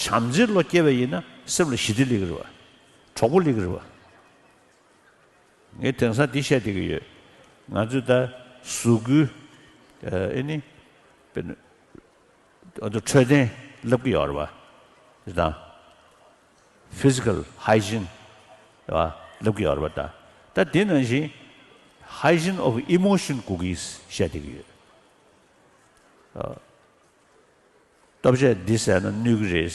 བྱམས་བརྩེའི་བློ་སྐྱེས་པ་ཡིན་ན་སེམས་ལ་ཞི་བདེ་སླེབས་ཀྱི་རེད་པ། གྲོགས་པོ་སླེབས་ཀྱི་རེད་པ། ངས་དེང་སང་འདི་བཤད་བསྡད་ཀྱི་ཡོད། ང་ཚོས་ད་གཟུགས་སྐུའི། ཨ་ནི། དཔེར་ན། ཨ་ཚོ་འཕྲོད་བསྟེན་ལབ་ཀྱི་ཡོད་རེད་པ། དེ་དང་། physical hygiene རེད་པ། ལབ་ཀྱི་ཡོད་རེད་པ། ད་ད་དེ་ནང་བཞིན་hygiene of emotion དགོས་ཀྱི་བཤད་བསྡད་ཀྱི་ཡོད། ཨ། ལྟོ་ཆས་འདི་ཟས་ན་གནོད་ཀྱི་རེད།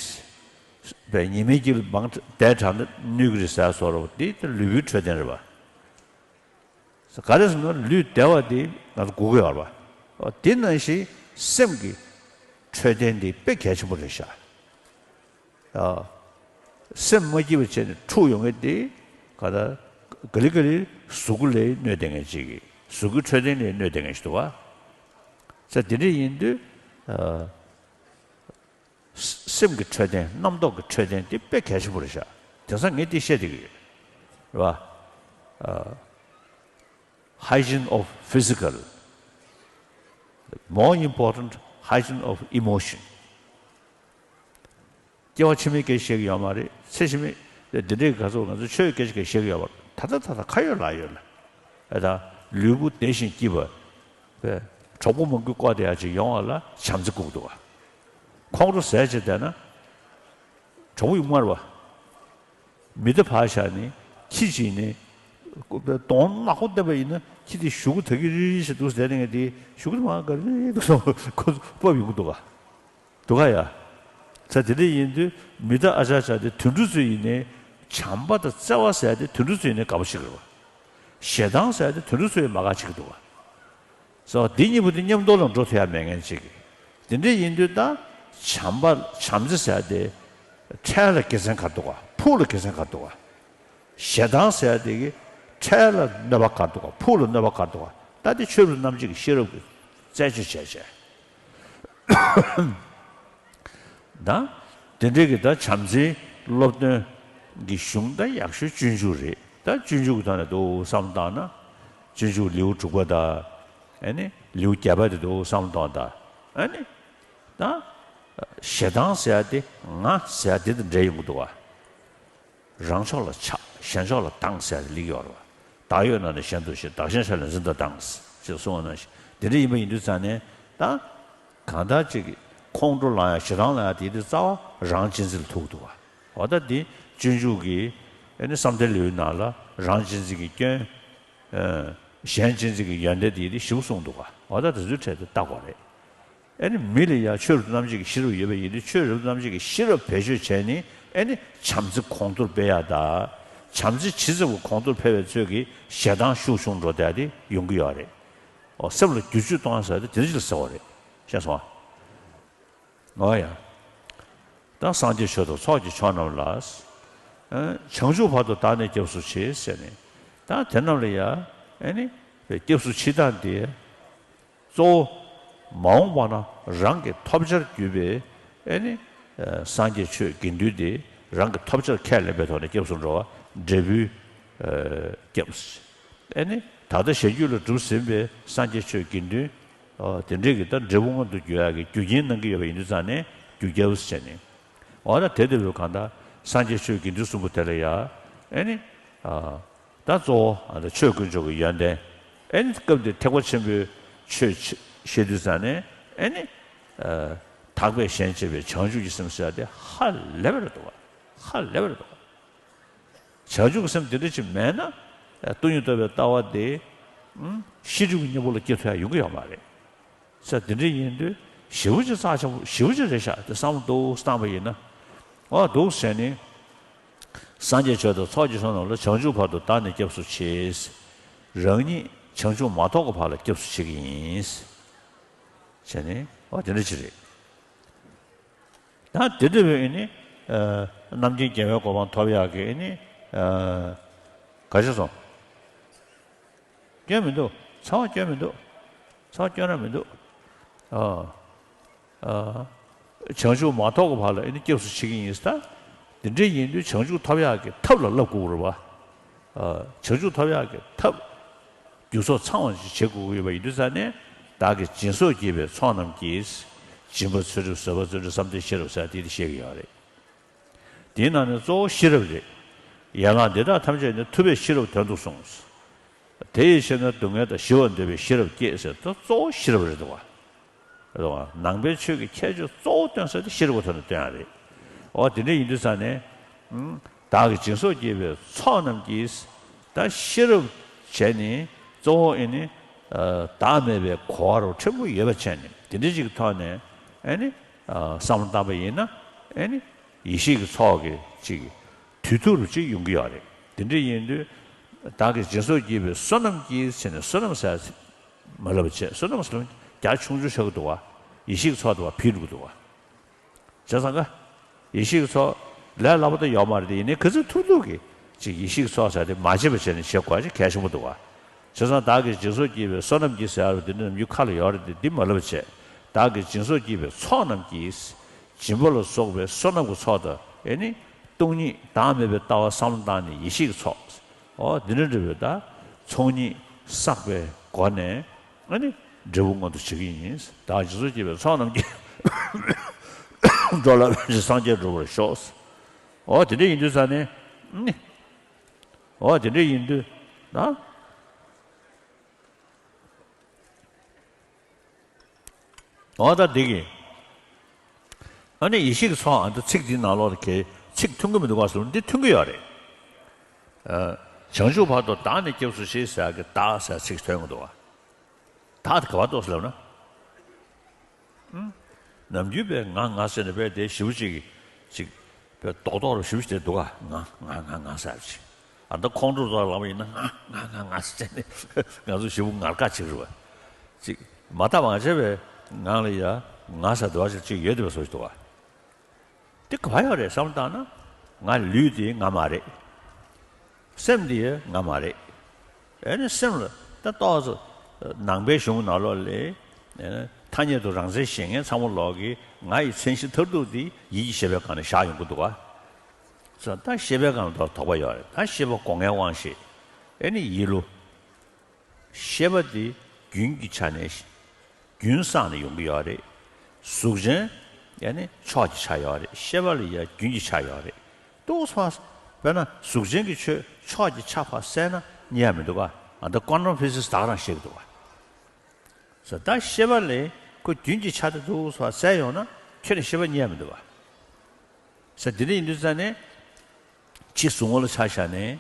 བས་ཉི་མའི་དཀྱིལ་མང་བསྡད་དྲགས་ན་གནོད་ཀྱི་རེད་ཟེར་བཟོ་འདྲ་པོ་འདི་ལུས་པོའི་འཕྲོད་བསྟེན་རེད་པ། ག་རེ་ཟེར་ན་ལུས་བདེ་བ་འདི་ང་ཚོ་དགོས་ཀྱི་ཡོད་རེད་པ། འོ་དེ་ནང་བཞིན་སེམས་ཀྱི་འཕྲོད་བསྟེན་འདི་དཔེ་གལ་ཆེན་པོ་རེད་ཤག་ཨ། སེམས་མ་སྐྱིད་པ་བྱས་ནས་འཁྲུག་ཡོང་མཁན་དེ་ག་ད་ག་ལེ་ག་ལེ་གཟུགས་པོ་ལ་གནོད་བསྡད་མཁན་ཅིག་གིས་གཟུགས་པོའི་འཕྲོད་བསྟེན་ལ་གནོད་བསྡད་མཁན་ཞིག་འདུག་པ། ས་དེ་འདྲ་ཡིན་དུས། ཨ། སེམས་ཀྱི་འཕྲོད་བསྟེན་རྣམ་རྟོག་གི་འཕྲོད་བསྟེན་དེ་དཔེ་གལ་ཆེན་པོ་རེད་ཤག་དེང་སང་ངས་འདི་བཤད་བསྡད་ཀྱི་ཡོད། རེད་པ། ཨ། hygiene of physical, more important, hygiene of emotion. སྐྱེ་བ་ཕྱི་མའི་སྐད་ཆ་བཤད་ཀྱི་ཡོད་མ་རེད། ཚེ་ཕྱི་མའི་འདི་འདྲའི་ག་ཚོད་ང་ཚོ་ཆོས་སྐད་ཆ་སྐད་བཤད་ཀྱི་ཡོད་མ་རེད། ད་ལྟ་ད་ལྟ་ཁ་ཡོད་ལག་ཡོད་ལ། ཨེ་ད་ལུས་པོ་བདེ་ཞིང་སྐྱིད་པ། པས་གྲོགས་པོ་མང་པོས་བསྐོར་བསྡད་ཡ་ཅིག་ཡོང་བ་ལ་བྱམས་བརྩེ་དགོས་ཀྱི་འདུག་ག་ཁོང་ཁྲོ་ཟ་བྱས་བསྡད་ན་གྲོགས་པོ་ཡོང་མ་རེད་པ། མི་དེ་ཕར་བཞག་ནས་ཁྱི་ཅིག་ནས་གདོང་ནག་པོ་བསྡད་པ་ཡིན་ན་ཁྱི་དེ་གཞུག་གུ་ད་གི་རི་རི་བྱས་འདུག་བསྡད་ནས་དེ་གཞུག་གུ་དེ་མར་ག་རི་རི་འདུག་སོང་ཁོ་ཚོ་ཕབ་ཡོང་གི་འདུག་ག་འདུག་ག་ཡ། ཚ་དེ་འདྲ་ཡིན་དུས་མི་དང་ཨ་ཅག་ཅག་དེ་དུད་འགྲོ་ཚོ་ཡིན་ནའི་བྱམས་པ་དང་བརྩེ་བ་ཟེར་ཡ་དེ་དུད་འགྲོ་ཚོ་ཡིན་ནའི་དགའ་པོ་བྱེད་ཀྱི་རེད་པ། ཞེ་སྡང་ཟེར་ཡ་དེ་དུད་འགྲོ་ཚོ་ཡིས་མ་དགའ་བྱེད་ཀྱི་འདུག་ག་སོ་འདི་གཉིས་པོ་དེ་མཉམ་དུ་ལ་འགྲོ་ཐུབ་ཡ་མེད་མཁན་ཅིག་དེ་འདྲ་ཡིན་དུས་ད་བྱམས་པ་བྱམས་བརྩེ་ཟེར་ཡ་དེ་འཕྲལ་ལ་དགེ་མཚན་ག་འདུག་ག་ཕུགས་ལ་དགེ་མཚན་ག་འདུག་ག་ཞེ་སྡང་ཟེར་ཡ་དེ་གི་འཕྲལ་ལ་གནོད་པ་ག་འདུག་ག་ཕུགས་ལ་གནོད་པ་ག་འདུག་ག་ད་དེ་ཆོས་རབ་རྣམ་འབྱེད་ཀྱི་ཤེས་རབ་ཀྱིས་རྩད་གཅོད་བྱས་བྱས། ད། དེ་འདྲའི་གི་ད་བྱམས་བརྩེའི་སློབ་སྟོན་གྱི་གཞུང་ད་ཡག་ཤོས་སྤྱོད་འཇུག་རེད། ད་སྤྱོད་འཇུག་གི་ཐོག་ནས་འདུག་བསམ་བཏང་ན། སྤྱོད་འཇུག་ལེའུ་དྲུག་པ་ད། ཨ་ནི་ལེའུ་བརྒྱད་པ་དེ་འདུག་བསམ་བཏང་ད། ཨ་ནི། ད། ཞེ་སྡང་ཟེར་ཡ་དེ་ང་ཟེར་ཡ་དེ་དང་འབྲེལ་ཡོང་གི་འདུག་ག་རང་ཕྱོགས་ལ་ཆགས་གཞན་ཕྱོགས་ལ་སྡང་ཟེར་ཡ་ལེགས་ཡོད་རེད་པ། བདག་ཡོད་ན་ནི་གཞན་དུ་ཞེན། བདག་གཞན་ཕྱོགས་ལ་འཛིན་དང་སྡང་ཞེས་གསུངས་པ་ནང་བཞིན་དེ་འདྲ་ཡིན་པ་ཡིན་དུས་ཙང་ནས་ད། གང་ལྟར་ཅིག་ཁོང་ཁྲོ་ལངས་ཡ་ཞེ་སྡང་ལངས་ཡ་དེ་དེ་རྩ་བ་རང་གཅེས་འཛིན་ལ་ཐུག་འདུག་ག་འོ་ད་འདི་སྤྱོད་འཇུག་གི་ཨ་ནི་བསམ་གཏན་ལེའུའི་ནང་ལ་རང་གཅེས་འཛིན་གྱི་སྐྱོན། ཨ། གཞན་གཅེས་འཛིན་གྱི་ཡོན་ཏན་དེ་དེ་ཞིབ་གསུངས་འདུག་ག་འོ་ད་དེ་ཚོའི་གྲས་དེ་ལྟ་དགོས་རེད། ཨ་ནི་མི་ལ་ཡང་ཆོས་རབ་རྣམ་འབྱེད་ཀྱི་ཤེས་རབ་ཡོད་པ་ཡིན་དུས་ཆོས་རབ་རྣམ་འབྱེད་ཀྱི་ཤེས་རབ་བེད་སྤྱོད་བྱས་ནས་ཨ་ནི་བྱམས་བརྩེ་གོང་མཐོར་སྤེལ་ཡག་དང་། བྱམས་བརྩེ་ཇི་ཙམ་གྱིས་གོང་མཐོར་འཕེལ་བའི་ཚོད་ཀྱིས་ཞེ་སྡང་ཤུགས་ཆུང་འགྲོ་བསྡད་དེ་ཡོང་གི་ཡོད་རེད། འོ་སེམས་ལ་བསྒྱུར་བཅོས་གཏོང་ཡག་ཟེར་དེ་དེ་འདྲ་ཅིག་ལ་ཟེར་བ་རེད། ཤེས་སོང་ཨ། འོ་ཡ། ད་སངས་རྒྱས་ཆོས་དང་ཚོགས་ཀྱི་མཆོག་རྣམས་ལ། ཨ། བྱང་ཆུབ་བར་དུ་བདག་ནི་སྐྱབས་སུ་མཆི་ཟེར་ནས། ད་དེ་རྣམས་ལ་ཡ། ཨ་ནི། སྐྱབས་སུ་མཆི་སྟངས་དེ། གཙོ་བོ། མ་འོངས་པ་ན་རང་གི་ཐོབ་བྱར་གྱུར་པའི་ཨེ་ནི། ཨ། སངས་རྒྱས་ཆོས་དགེ་འདུན་དེ་རང་གི་ཐོབ་བྱར་ཁས་ལེན་པའི་ཐོག་ནས་སྐྱབས་སུ་འགྲོ་བ་འབྲས་བུའི། ཨ། སྐྱབས། ཨེ་ནི། ད་ལྟ་གཞན་རྒྱུད་ལ་གྲུབ་ཟིན་པའི་སངས་རྒྱས་ཆོས་དགེ་འདུན་ ཨ། དེ་འདྲའི་གི་ད་འབྲས་བུ་མངོན་དུ་འགྱུར་ཡག་གི་རྒྱུ་རྐྱེན་གནང་གི་ཡོད་པ་ཡིན་དུས་ཙང་ནས་རྒྱུ་རྒྱལ་བ་ཟེར་ནས། འོ་ད་དེ་ལྟ་བུའི་གང་ལྟར་སངས་རྒྱས་ཆོས་དགེ་འདུན་གསུམ་པོ་དེ་ལ་ཡ། ཨེ་ནི། ཨ། ད་གཙོ་བོ་ཨ་ད་ཆོས་དཀོན་མཆོག་གི་ཡོན་ཏན། ཨེ་ནི་སྐབས་འདིར་ཐེག་པ་ཆེན་པོའི་ཆོས་བཤད་དུས་ཙང་ནས་ཨེ་ནི། ཨ། དག་པས་གཞན་གཅེས་པའི་བྱང་ཆུབ་ཀྱི་སེམས་ཟེར་ཡ་དེ་ཧ་ལས་པ་རེད་འདུག་ག་ཧ་ལས་པ་རེད་འདུག་ག་བྱང་ཆུབ་ཀྱི་སེམས་དེ་འདྲ་ཅིག་མེད་ན། སྟོང་ཉིད་རྟོགས་པའི་ལྟ་བ་དེ། ཨུམ། ཤེས་སྒྲིབ་ཀྱི་གཉེན་པོ་ལ་སྐྱེ་ཐུབ་ཡ་ཡོང་གི་ཡོད་མ་རེད། ས་དེ་འདྲ་ཡིན་དུས་ཞེ་པོ་ཅིག་རྩ་ཆེན་པོ་ཞེ་པོ་ཅིག་རེད་ཤག་དེ་བསམ་བློ་འདུག་བཏང་པ་ཡིན་ན། འོ་འདུག་ཟེར་ནས། སངས་རྒྱས་ཆོས་དང་ཚོགས་ཀྱི་མཆོག་རྣམས་ལ་བྱང་ཆུབ་བར་དུ་བདག་ནི་སྐྱབས་སུ་མཆི། རང་ཉིད་བྱང་ཆུབ་མ་ཐོབ་ཀྱི་བར་ལ་སྐྱབས་སུ་མཆི་གི་ཡིན། བྱས་ནས་འོ་དེ་འདྲ་ཅིག་རེད། ད་དེ་འདྲ་བའི་ཨེ་ནི། ཨ། རྣམ་མཁྱེན་རྒྱལ་བའི་གོ་འཕང་ཐོབ་ཡག་གི་ཨེ་ནི། ཨ། ག་ཅི་སོང་། སྐྱོན་མི་འདུག་ཚ་བ་སྐྱོན་མི་འདུག་ཚ་བ་སྐྱོན་ར་མི་འདུག་ཨ། ཨ། བྱང་ཆུབ་མ་ཐོབ་ཀྱི་བར་ལ་ཨེ་ནི་སྐྱབས་སུ་མཆི་གི་ཡིན་ཟེར། ད་དེ་འདྲ་ཡིན་དུས་བྱང་ཆུབ་ཐོབ་ཡག་གི་ཐབས་ལ་བསླབ་དགོས་རེད་པ། ཨ། བྱང་ཆུབ་ཐོབ་ཡག་གི་ཐབས། རྒྱུ་ཚོགས་ཚང་བ་ཞིག་བྱེད་དགོས་ཀྱི་ཡོད་པ་ཡིན་དུས་ཙང་ནས། བདག་གིས་སྦྱིན་སོགས་བགྱིས་པའི་ཚོགས་རྣམས་ཀྱིས། སྦྱིན་པ་ཚུལ་ཁྲིམས་བཟོད་པ་བརྩོན་འགྲུས་བསམ་གཏན་ཤེས་རབ་ཟེར་དེ་དེ་བཤད་ཀྱི་ཡོད་རེད། དེའི་ནང་ནས་གཙོ་བོ་ཤེས་རབ་རེད། ཡན་ལག་འདི་དག་ཐམས་ཅད་ནི་ཐུབ་པས་ཤེས་རབ་དོན་དུ་གསུངས། དེ་ཡི་ཕྱིར་ན་སྡུག་བསྔལ་དང་ཞི་བར་འདོད་པའི་ཤེས་རབ་བསྐྱེད་ཟེར་ད་གཙོ་བོ་ཤེས་རབ་རེད་འདུག་བ། རེད་བ། ནང་པའི་ཆོས་ཀྱི་ཁྱད་ཆོས་གཙོ་བོ་སྟོན་ས་དེ་ཤེས་རབ་ཀྱི་ཐོག་ནས་སྟོན་ཡ་རེད། འོ་དེ་འདྲ་ཡིན་དུས་ཙང་ནས། ཨུམ། བདག་གིས་སྦྱིན་སོགས་བགྱིས་པའི་ཚོགས་རྣམས་ཀྱིས། ད་ཤེས་རབ་བྱས་ནས་གཙོ་བོ་ཨེ་ནི། ཨ། བདག་མེད་པའི་གོ་བ་རུ་ཕྲན་བུ་ཡོད་པ་བྱས་ནས་དེ་འདྲ་ཅིག་གི་ཐོག་ནས་ཨེ་ནི། ཨ། བསམ་བློ་བཏང་པ་ཡིན་ན་ཨེ་ནི། ཡེ་ཤེས་ཀྱི་ཚོགས་ཀྱི་ཅིག་དུས་ཐུང་རུ་ཅིག་ཡོང་གི་ཡོད་རེད། དེ་འདྲ་ཡིན་དུས། བདག་གིས་སྦྱིན་སོགས་བགྱིས་པའི་བསོད་ནམས་ཀྱིས་ཟེར་ནས་བསོད་ནམས་ཟེར་མ་ལབ་བྱས། བསོད་ནམས་ཟེར་ན་རྒྱ་ཆུང་ཆུང་ཆགས་ཀྱི་འདུག་བ། ཡེ་ཤེས་ཀྱི་ཚོགས་དེ་བ་ཕིག་འགྲོ་གི་འདུག་བ། བྱས་ཙང་ཀ་ཡེ་ཤེས་ཀྱི་ཚོགས་ལས་སླ་པོ་ད་ཡོད་མ་རེད་དེ། ཡིན་ནའི་ག་ཚོད་ཐུབ་ཐུབ་ཀྱིས་ཅིག་ཡེ་ཤེས་ཀྱི་ཚོགས་ཟེར་དེ་མ་བརྗེད་པ་བྱས་ནས་བྱེད་དགོས་ཅིག་གལ་ཆེན་པོ་འདུག་བ། བྱས་ཙང་བདག་གིས་སྦྱིན་སོགས་བགྱིས་པའི་བསོད་ནམས་ཀྱིས་ཟེར་ཡ་རུ་དེ་འདྲ་ནམ་རྒྱུན་ཁ་ལ་ཡོད་རེད་དེ། འདི་མ་ལབ་བྱས། བདག་གིས་སྦྱིན་སོགས་བགྱིས་པའི་ཚོགས་རྣམས་ཀྱིས། སྦྱིན་པ་ལ་སོགས་པའི་བསོད་ནམས་ཀྱི་ཚོགས་དང་ཨེ་ནི། སྟོང་ཉིད་བདག་མེད་པའི་ལྟ་བ་བསམ་བློ་བཏང་ནས་ཡེ་ཤེས་ཀྱི་ཚོགས། འོ་འདི་འདྲ་འདྲ་བའི་ད་ཚོགས་གཉིས་བསགས་པའི་སྒོ་ནས་ཨ་ནི་འབྲས་བུ་མངོན་དུ་བྱེད་ཀྱི་ཡིན། བདག་སྦྱིན་སོགས་བགྱིས་པའི་ཚོགས་རྣམས་ཀྱིས། འགྲོ་ལ་ཕན་ཕྱིར་སངས་རྒྱས་འགྲུབ་པར་ཤོག་འོ་དེ་འདྲ་ཡིན་དུས་ཙང་ནས་ནི། འོ་དེ་འདྲ་ཡིན་དུས་ན། འོ་ད་འདི་གི། ཨ་ནི་ཡེ་ཤེས་ཀྱི་ཚོགས་ཨ་འདི་ཚིག་འདིའི་ནང་ལོགས་ལ་གལ་ཚིག་མཐུན་གྱི་མི་འདུག་ག་ཟེར་ན་འདི་མཐུན་གྱི་ཡོད་རེད། ཨ། བྱང་ཆུབ་བར་དུ་བདག་ནི་སྐྱབས་སུ་མཆི་ཟེར་གི་བདག་ཟེར་ཚིག་ཐོན་གྱི་འདུག་ག་བདག་དེ་ག་པར་གཏོགས་ཟེར་ལབ་ན། ཨུམ། ནམ་རྒྱུན་པའི་ང་ང་ཟེར་ནས་པས་དེ་ཞེ་པོ་ཅིག་ཅིག་པས་རྡོག་རྡོག་རུ་ཞེ་པོ་ཅིག་དེ་འདུག་ག་ང་ང་ང་ང་ཟེར་ཅིག་ཨ་ད་ཁོང་ཁྲོ་ཚོར་ལངས་པ་ཡིན་ན་ང་ང་ང་ང་ཟེར་ནས་ང་ཚོ་ཞེ་པོ་ངར་ཁག་ཅིག་རེད་བ། ཅིག་མ་བརྟགས་མ་དཔྱད་པའི་ངང་ལ་ཡ་ང་ཟེར་འདུག་བ་ཅིག་ཅིག་ཡོད་དེ་བས་སོ་ཞིག་འདུག་བ། དེ་ག་པར་ཡོད་རེད་བསམ་བློ་བཏང་ན། ང་ལུས་དེ་ང་མ་རེད། སེམས་དེ་ང་མ་རེད། ཨེ་ནི་སེམས་ལ་ད་ཏོག་ཙམ་ནང་པའི་གཞུང་ནང་ལོགས་ལས་ཐ་སྙད་དུ་རང་མཚན་བཞེད་མཁན་ཚང་མ་ལོག་གིས་ང་ཡི་མཚན་གཞི་མཐར་ཐུག་དེ་ཡིད་ཀྱི་ཤེས་པའི་སྒང་ནས་བཞག་ཡོང་གི་འདུག་ག་ད་ཤེས་པའི་སྒང་ལ་དོགས་པ་ཡོད་རེད། ད་ཤེས་པ་སྒོ་ལྔའི་དབང་ཤེས། ཨེ་ནི་ཡིད་བློ། ཤེས་པ་དེ་རྒྱུན་གྱི་ཆ་ནས་རྒྱུན་བསགས་ནས་ཡོང་གི་ཡོད་རེད། གཟུགས་ཅན་ཡང་ནི་ཕྱོགས་ཀྱི་ཆ་ཡོད་རེད། ཤེས་པ་ལ་ཡང་རྒྱུན་གྱི་ཆ་ཡོད་རེད། ཏོག་ཙམ་དཔེར་ན་གཟུགས་ཅན་གྱི་ཆོས་ཕྱོགས་ཀྱི་ཆ་ཕར་བསལ་ན་རྙེད་ཡ་མི་འདུག་ག་ཨ་ད་ཀོན་ཊམ་ཕི་སིག་སི་ད་ག་རང་བཤད་ཀྱི་འདུག་ག་ཟེར། ད་ཤེས་པ་ལས་ཁོ་རྒྱུན་གྱི་ཆ་དེ་ཏོག་ཙམ་ཕར་བསལ་ཡོང་ན་ཁྱོན་ནས་ཤེས་པ་རྙེད་ཡ་མི་འདུག་ག་ཟེར། འདི་འདྲ་ཡིན་དུས་ཙང་ནས། ཕྱི་གཟུགས་ངོ་ལ་ཆ་བཞག་ནས།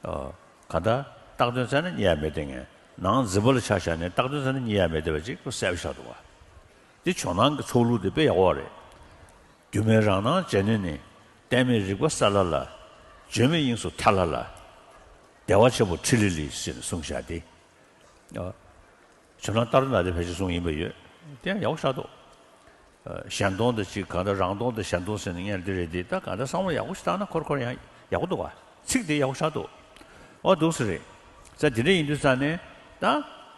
ཨ། གང་ལྟར་བཏགས་དོན་བཙལ་ན་རྙེད་ཡ་མེད་དེ་ངས། ནང་འཛིན་པ་ལ་ཆ་བཞག་ནས་བཏགས་དོན་བཙལ་ན་རྙེད་ཡ་མེད་དེ་བ་ཅིག་ཁོ་གསལ་པོ་ཆགས་འདུག་བ། འདི་ཇོ་ནང་གི་ཚོགས་ལུགས་དེ་དཔེ་ཡག་པོ་རེད། སྒྱུ་མའི་རང་སྣང་འཇའ་ནི་ནི། གཏད་མེད་རིག་པ་ས་ལ་ལ། བརྗོད་མེད་དབྱིངས་སུ་ཐ་ལ་ལ། བདེ་བ་ཆེན་པོ་ཁྲི་ལི་ལི་ཟེར་ནས་གསུངས་བཞག་སྟེ། ཨ། ཇོ་ནང་ལྟར་ན་དེ་ཕལ་ཆེར་གསུངས་ཡིན་པ་ཡོད། དེ་ཡང་ཡག་པོ་ཆགས་འདུག་ཨ། གཞན་སྟོང་དང་གཅིག་གང་ལྟར་རང་སྟོང་དང་གཞན་སྟོང་ཟེར་ནས་ངས་འདི་རེད་དེ། ད་གང་ལྟར་བསམ་བློ་ཡག་པོ་ཞིག་བཏང་ན་ཁོར་ཁོར་ཡང་ཡག་པོ་འདུག་ག་ཚིག་དེ་ཡག་པོ་ཆགས་འདུག་ཨོ་འདུག་སེ་རེད། ཙ་དེ་འདྲ་ཡིན་དུས་ཙ་ནས་ད་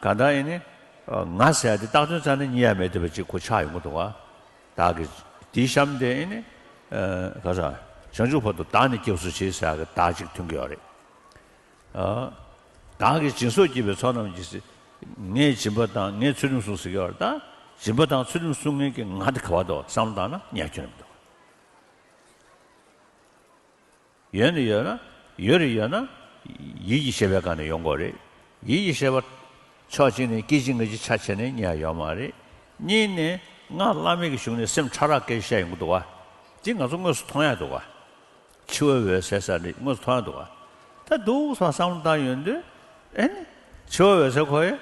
གང་ལྟར་ཡིན་ནི། ཨ། ང་ཟེར་ཡ་དེ་བཏགས་དོན་ཙ་ནས་རྙེད་ཡ་མེད་བསྡད་པ་ཅིག་ཁོ་ཆགས་ཡོང་གི་འདུག་ག་བདག་གིས་དེའི་གཤམ་དེ་ཡིན་ནི། ཨ། ག་ས། བྱང་ཆུབ་བར་དུ་བདག་ནི་སྐྱབས་སུ་མཆི་ཟེར་ཡ་གི་བདག་ཅིག་ཐོན་གྱི་ཡོད་རེད། ཨ། བདག་གིས་སྦྱིན་སོགས་བགྱིས་པའི་ཚོགས་རྣམས་ཀྱིས། ངས་སྦྱིན་པ་དང་ངས་ཚུལ་ཁྲིམས་སྲུང་ཟེར་གྱི་ཡོད་རེད། ད་སྦྱིན་པ་དང་ཚུལ་ཁྲིམས་སྲུང་མཁན་གྱི་ང་དེ་ག་བ་འདུག་བསམ་བློ་བཏང་ན་ཉག་ཁྱོན་ནས་མི་འདུག། ཡོད་ནི་ཡོད་ན། ཡོད་རེད། ཡོད་ན་ཡིད་ཀྱི་ཤེས་པའི་སྒང་ནས་ཡོང་དགོས་རེད། ཡིད་ཀྱི་ཤེས་པ་ཕྱོགས་གཅིག་ནས་སྐད་ཅིག་སྔ་ཕྱི་ཆ་བྱས་ནས་རྙེད་ཡ་ཡོད་མ་རེད། གཉིས་ནས་སྔགས་བླ་མེད་ཀྱི་གཞུང་ནས་སེམས་ཕྲ་རགས་སྐད་ཆ་བཤད་ཡོང་གི་འདུག་བ། དེ་ང་ཚོ་དངོས་སུ་མཐོང་ཡ་འདུག་བ། འཆི་བའི་འོད་གསལ་ཟེར་ནི་དངོས་སུ་མཐོང་ཡ་འདུག་བ། ད་འདུག་སེ་བསམ་བློ་བཏང་ཡོང་དུས། ཨེ་ནི། འཆི་བའི་འོད་གསལ་ཁོ་ཡི་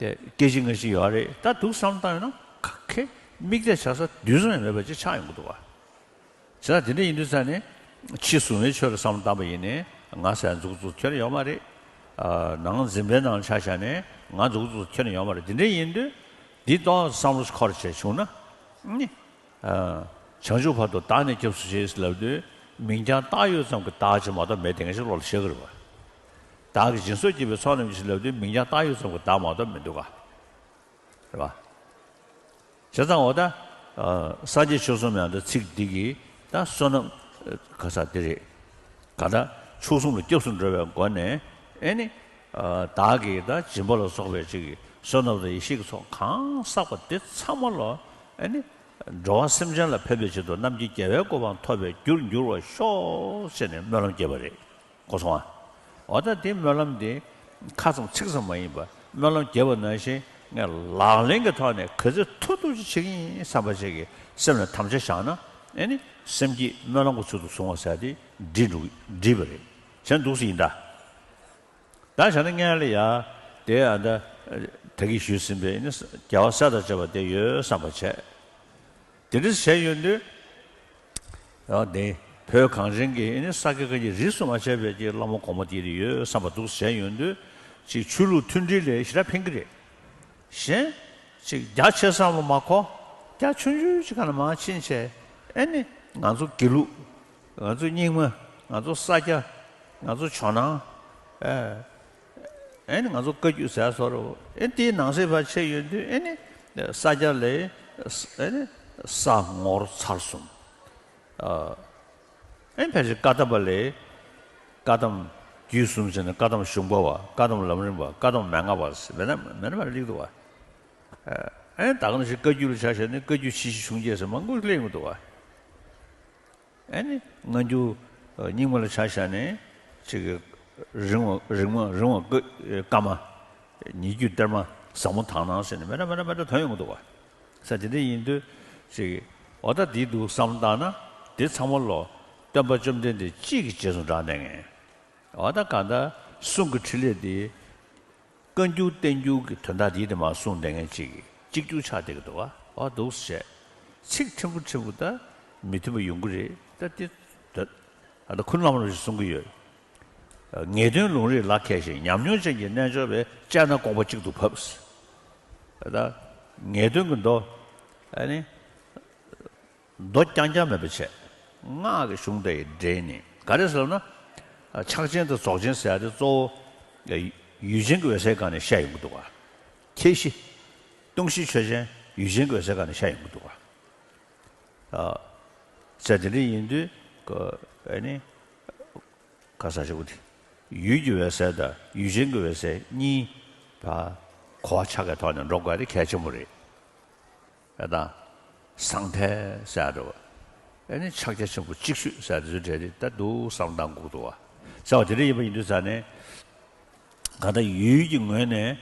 དེ་སྐད་ཅིག་སྔ་ཕྱི་ཡོད་རེད། ད་འདུག་བསམ་བློ་བཏང་ཡོང་ན་ཁ་ཁེ་མིག་བལྟས་བྱ་ས་དུས་གསུམ་ཡང་མེད་པ་ཅིག་ཆགས་ཡོང་གི་འདུག་བ། བྱས་ཙང་དེ་འདྲ་ཡིན་དུས་ཙང་ནས་ཕྱི་གཟུང་བའི་ཆོས་ལ་བསམ་བློ་བཏང་པ་ཡིན་ནའི་ང་ཟེར་མཛུག་མཛུག་ཁྱོན་ནས་ཡོད་མ་རེད། ཨ། ནང་འཛིན་པའི་ནང་ཆ་བཞག་ནས་ང་མཛུག་མཛུག་ཁྱོན་ནས་ཡོད་མ་རེད། དེ་འདྲ་ཡིན་དུས་འདི་ཏོག་བསམ་བློ་འཁོར་བྱས་བྱུང་ན་ནི། ཨ། བྱང་ཆུབ་བར་དུ་བདག་ནི་སྐྱབས་སུ་མཆི་ལབ་དུས་མིང་རྐྱང་བཏགས་ཡོད་ཙམ་གྱི་བདག་ཅིག་མ་གཏོགས་མེད་དེ་འདྲ་ཞིག་བློ་ལ་ཤར་གྱི་རེད་བ། བདག་གིས་སྦྱིན་སོགས་བགྱིས་པའི་ཚོགས་རྣམས་ཀྱིས་ལབ་དུས་མིང་རྐྱང་བཏགས་ཡོད་ཙམ་གྱི་བདག་མ་གཏོགས་མི་འདུག་ག། རེད་བ། བྱས་ཙང་འོ་ད། ཨ། སངས་རྒྱས་ཆོས་གསུམ་མའི་ད་ཚིག་འདི་གིས་ད་བསོད་ནམས། ཨ། ག་ས་འདི་རེད། ག་ད་མཆོག་གསུམ་ལ་སྐྱབས་སུ་འགྲོ་བའི་སྒོ་ནས་ཨེ་ནི། ཨ། བདག་གིས་ད་སྦྱིན་པ་ལ་སོགས་པའི་ཅིག་གི་བསོད་ནམས་དང་ཡེ་ཤེས་ཀྱི་ཚོགས་གང་བསགས་པ་དེ་ཚང་མ་ལོ་ཨེ་ནི། འགྲོ་བ་སེམས་ཅན་ལ་ཕན་པའི་ཆེད་དུ་ནམ་མཁའི་རྒྱལ་བའི་གོ་འཕང་ཐོབ་པའི་རྒྱུར་འགྱུར་བར་ཤོག་ཅེས་ནས་སྨོན་ལམ་བརྒྱབ་པ་རེད། གོ་སོང་ཨ། འོ་ད་དེ་སྨོན་ལམ་དེ་ཁ་ཙམ་ཚིག་ཙམ་མ་ཡིན་པར་སྨོན་ལམ་བརྒྱབ་པ་ནང་བཞིན་ངས་ལག་ལེན་གྱི་ཐོག་ནས་ག་ཚོད་ཐུབ་ཐུབ་ཅིག་བྱེད་ཀྱི་ཡིན་བསམ་པ་ཅིག་གི་སེམས་ལ་དམ་བཅའ་བཞག་ན་ཨེ་ནི་སེམས་བསྐྱེད་སྨོན་ལམ་གྱི་ཚུལ་དུ་བཟུང་བ་ཟེར་དེ་འགྲིག་འགྲོ་འགྲིག་པ་རེད། བྱས་འདུག་སེ་ཡིན་ད། ད་བྱས་ན་སྔོན་ལ་ཡ་དེ་ཨ་ད་ད་གིན་ཞུས་ཟིན་པའི་ཨེ་ནི་རྒྱལ་བ་སྲས་དང་བཅས་པ་དེ་ཡོད་བསམ་པ་བྱས། དེ་འདྲ་བྱས་ཡོང་དུས། ཡང་དེ་བོད་གངས་ཅན་གྱི་ཨེ་ནི་ས་དགེ་བཀའ་རྙིང་རིས་སུ་མ་ཆད་པའི་གྱི་བླ་མ་གོང་མ་དེ་རེ་ཡོད་བསམ་པ་འདུག་བྱས་ཡོང་དུས་ཅིག་ཆོས་ལུགས་མཐུན་སྒྲིལ་ལ་ཞེ་དྲག་ཕན་གྱི་རེད། གཞན་ཅིག་རྒྱ་ཆེ་བསམ་བློ་མ་འཁོར། རྒྱ་ཆུང་ཆུང་ཅིག་ག་ལ་མར་ཕྱིན་བྱས་ཨེ་ནི་ང་ཚོ་དགེ་ལུགས། ང་ཚོ་རྙིང་མ། ང་ཚོ་ས་སྐྱ། ང་ཚོ་ཇོ་ནང་། ཨེ། ཨེ་ནི་ང་ཚོ་བཀའ་བརྒྱུད་ཟེར་བཟོ་འདྲ་བོ། ཨེ་དེའི་ནང་གསེས་ཕར་ཕྱིན་ཡོང་དུས་ཨེ་ནི་ས་སྐྱ་ལ་ཨེ་ནི་ས་ངོར་ཚར་གསུམ། ཨ། ཨེ་ཕལ་ཆེར་བཀའ་གདམས་པ་ལ་བཀའ་གདམས་རྒྱུད་གསུམ་བྱས་ནས་བཀའ་གདམས་གཞུང་པ་བ། བཀའ་གདམས་ལམ་རིམ་པ། བཀའ་གདམས་མན་ངག་པ་ཟེར་མེད་ན་མེད་ན་མ་རེད་སླེབས་འདུག་བ། ཨེ་ད་ག་ནང་བཞིན་བཀའ་བརྒྱུད་ལ་ཆ་བཞག་ནས་བཀའ་བརྒྱུད་ཆེ་བཞི་ཆུང་བརྒྱད་ཟེར་མང་པོ་སླེབས་ཡོང་གི་འདུག་བ། ཨ་ནི་སྔ་འགྱུར་རྙིང་མ་ལ་ཆ་བཞག་ནས་ཅིག་གི་རིམ་བ་རིམ་བ་རིམ་བ་བཀའ་བཀའ་མ། ཉེ་བརྒྱུད་གཏེར་མ། ཟབ་མོ་དག་སྣང་ཟེར་ནས་མེད་ན་མེད་ན་མེད་ན་ཐོན་ཡོང་གི་འདུག་བ། ས་དེ་འདྲ་ཡིན་དུས་ཅིག་འོ་ད་འདི་འདུག་བསམ་བཏང་ན་དེ་ཚང་མ་ལོ་སྟོན་པ་བཅོམ་ལྡན་འདས་གཅིག་གི་རྗེས་སུ་འབྲངས་བསྡད་མཁན། འོ་ད་གང་ལྟར་གསུང་གི་འཕྲིན་ལས་འདི། བཀའ་འགྱུར་བསྟན་འགྱུར་གྱི་དོན་དག་འདི་དེ་མར་གསུངས་བསྡད་མཁན་ཅིག་གཅིག་གྱུར་ཆགས་བསྡད་ཀྱི་འདུག་བ། འོ་འདུག་སེ་བྱས། ཚིག་ཕྲན་བུ་ཕྲན་བུ་ད་མི་མཐུན་པ་ཡོང་གི་རེད། ད་དེ་ད་ཨ་ད་ཁུ་ནུ་བླ་མ་རིན་པོ་ཆེས་གསུང་གི་ཡོད། ངེས་དོན་ལུང་རིགས་ལ་མཁས་ཤིང་ཉམས་མྱོང་ཅན་གྱི་རྣལ་འབྱོར་པས་དཔྱད་ན་དགོངས་པ་གཅིག་ཏུ་བབས། ད་ངེས་དོན་གྱི་མདོ། ཨ་ནི། མདོ་རྐྱང་རྐྱང་མེད་པ་བྱས། སྔགས་ཀྱི་གཞུང་དེ་ཡི་འགྲེལ་ནི་ག་རེ་ཟེར་ན། ཕྱག་ཆེན་དང་རྫོགས་ཆེན་ཟེར་ཡ་དེ་གཙོ་བོ་ཡུལ་ཅན་གྱི་འོད་གསལ་སྒང་ནས་བཤད་ཡོང་གི་འདུག་ག། ཁྱད་གཞི། སྟོང་གཞི་ཆོས་ཅན། ཡུལ་ཅན་གྱི་འོད་གསལ་སྒང་ནས་བཤད་ཡོང་གི་འདུག་ག། ཨ། ཟེར་དེ་འདྲ་ཡིན་དུས་ཀ་ཨ་ནི། ག་ས་ཞིག་གི་ཡུལ་གྱི་འོད་གསལ་དང་ཡུལ་ཅན་གྱི་འོད་གསལ་གཉིས་ཕར་གོ་བ་ཆ་གའི་ཐོག་ནས་འགྲོ་དགོས་དེ་གལ་ཆེན་པོ་རེད། ཨ་ད། ཟང་ཐལ་ཟེར་འགྲོ། ཨ་ནི་ཕྱག་རྒྱ་ཆེན་པོ་གཅིག་ཤོས་ཟེར་དེ་ཚོའི་གྲས་དེ་ད་འདུག་བསམ་བཏང་དགོས་འདུག་བ། ཟེར་བ་དེ་འདྲ་ཡིན་པ་ཡིན་དུས་ཙང་ནས། གང་ལྟར་ཡུལ་གྱི་ངོས་ནས་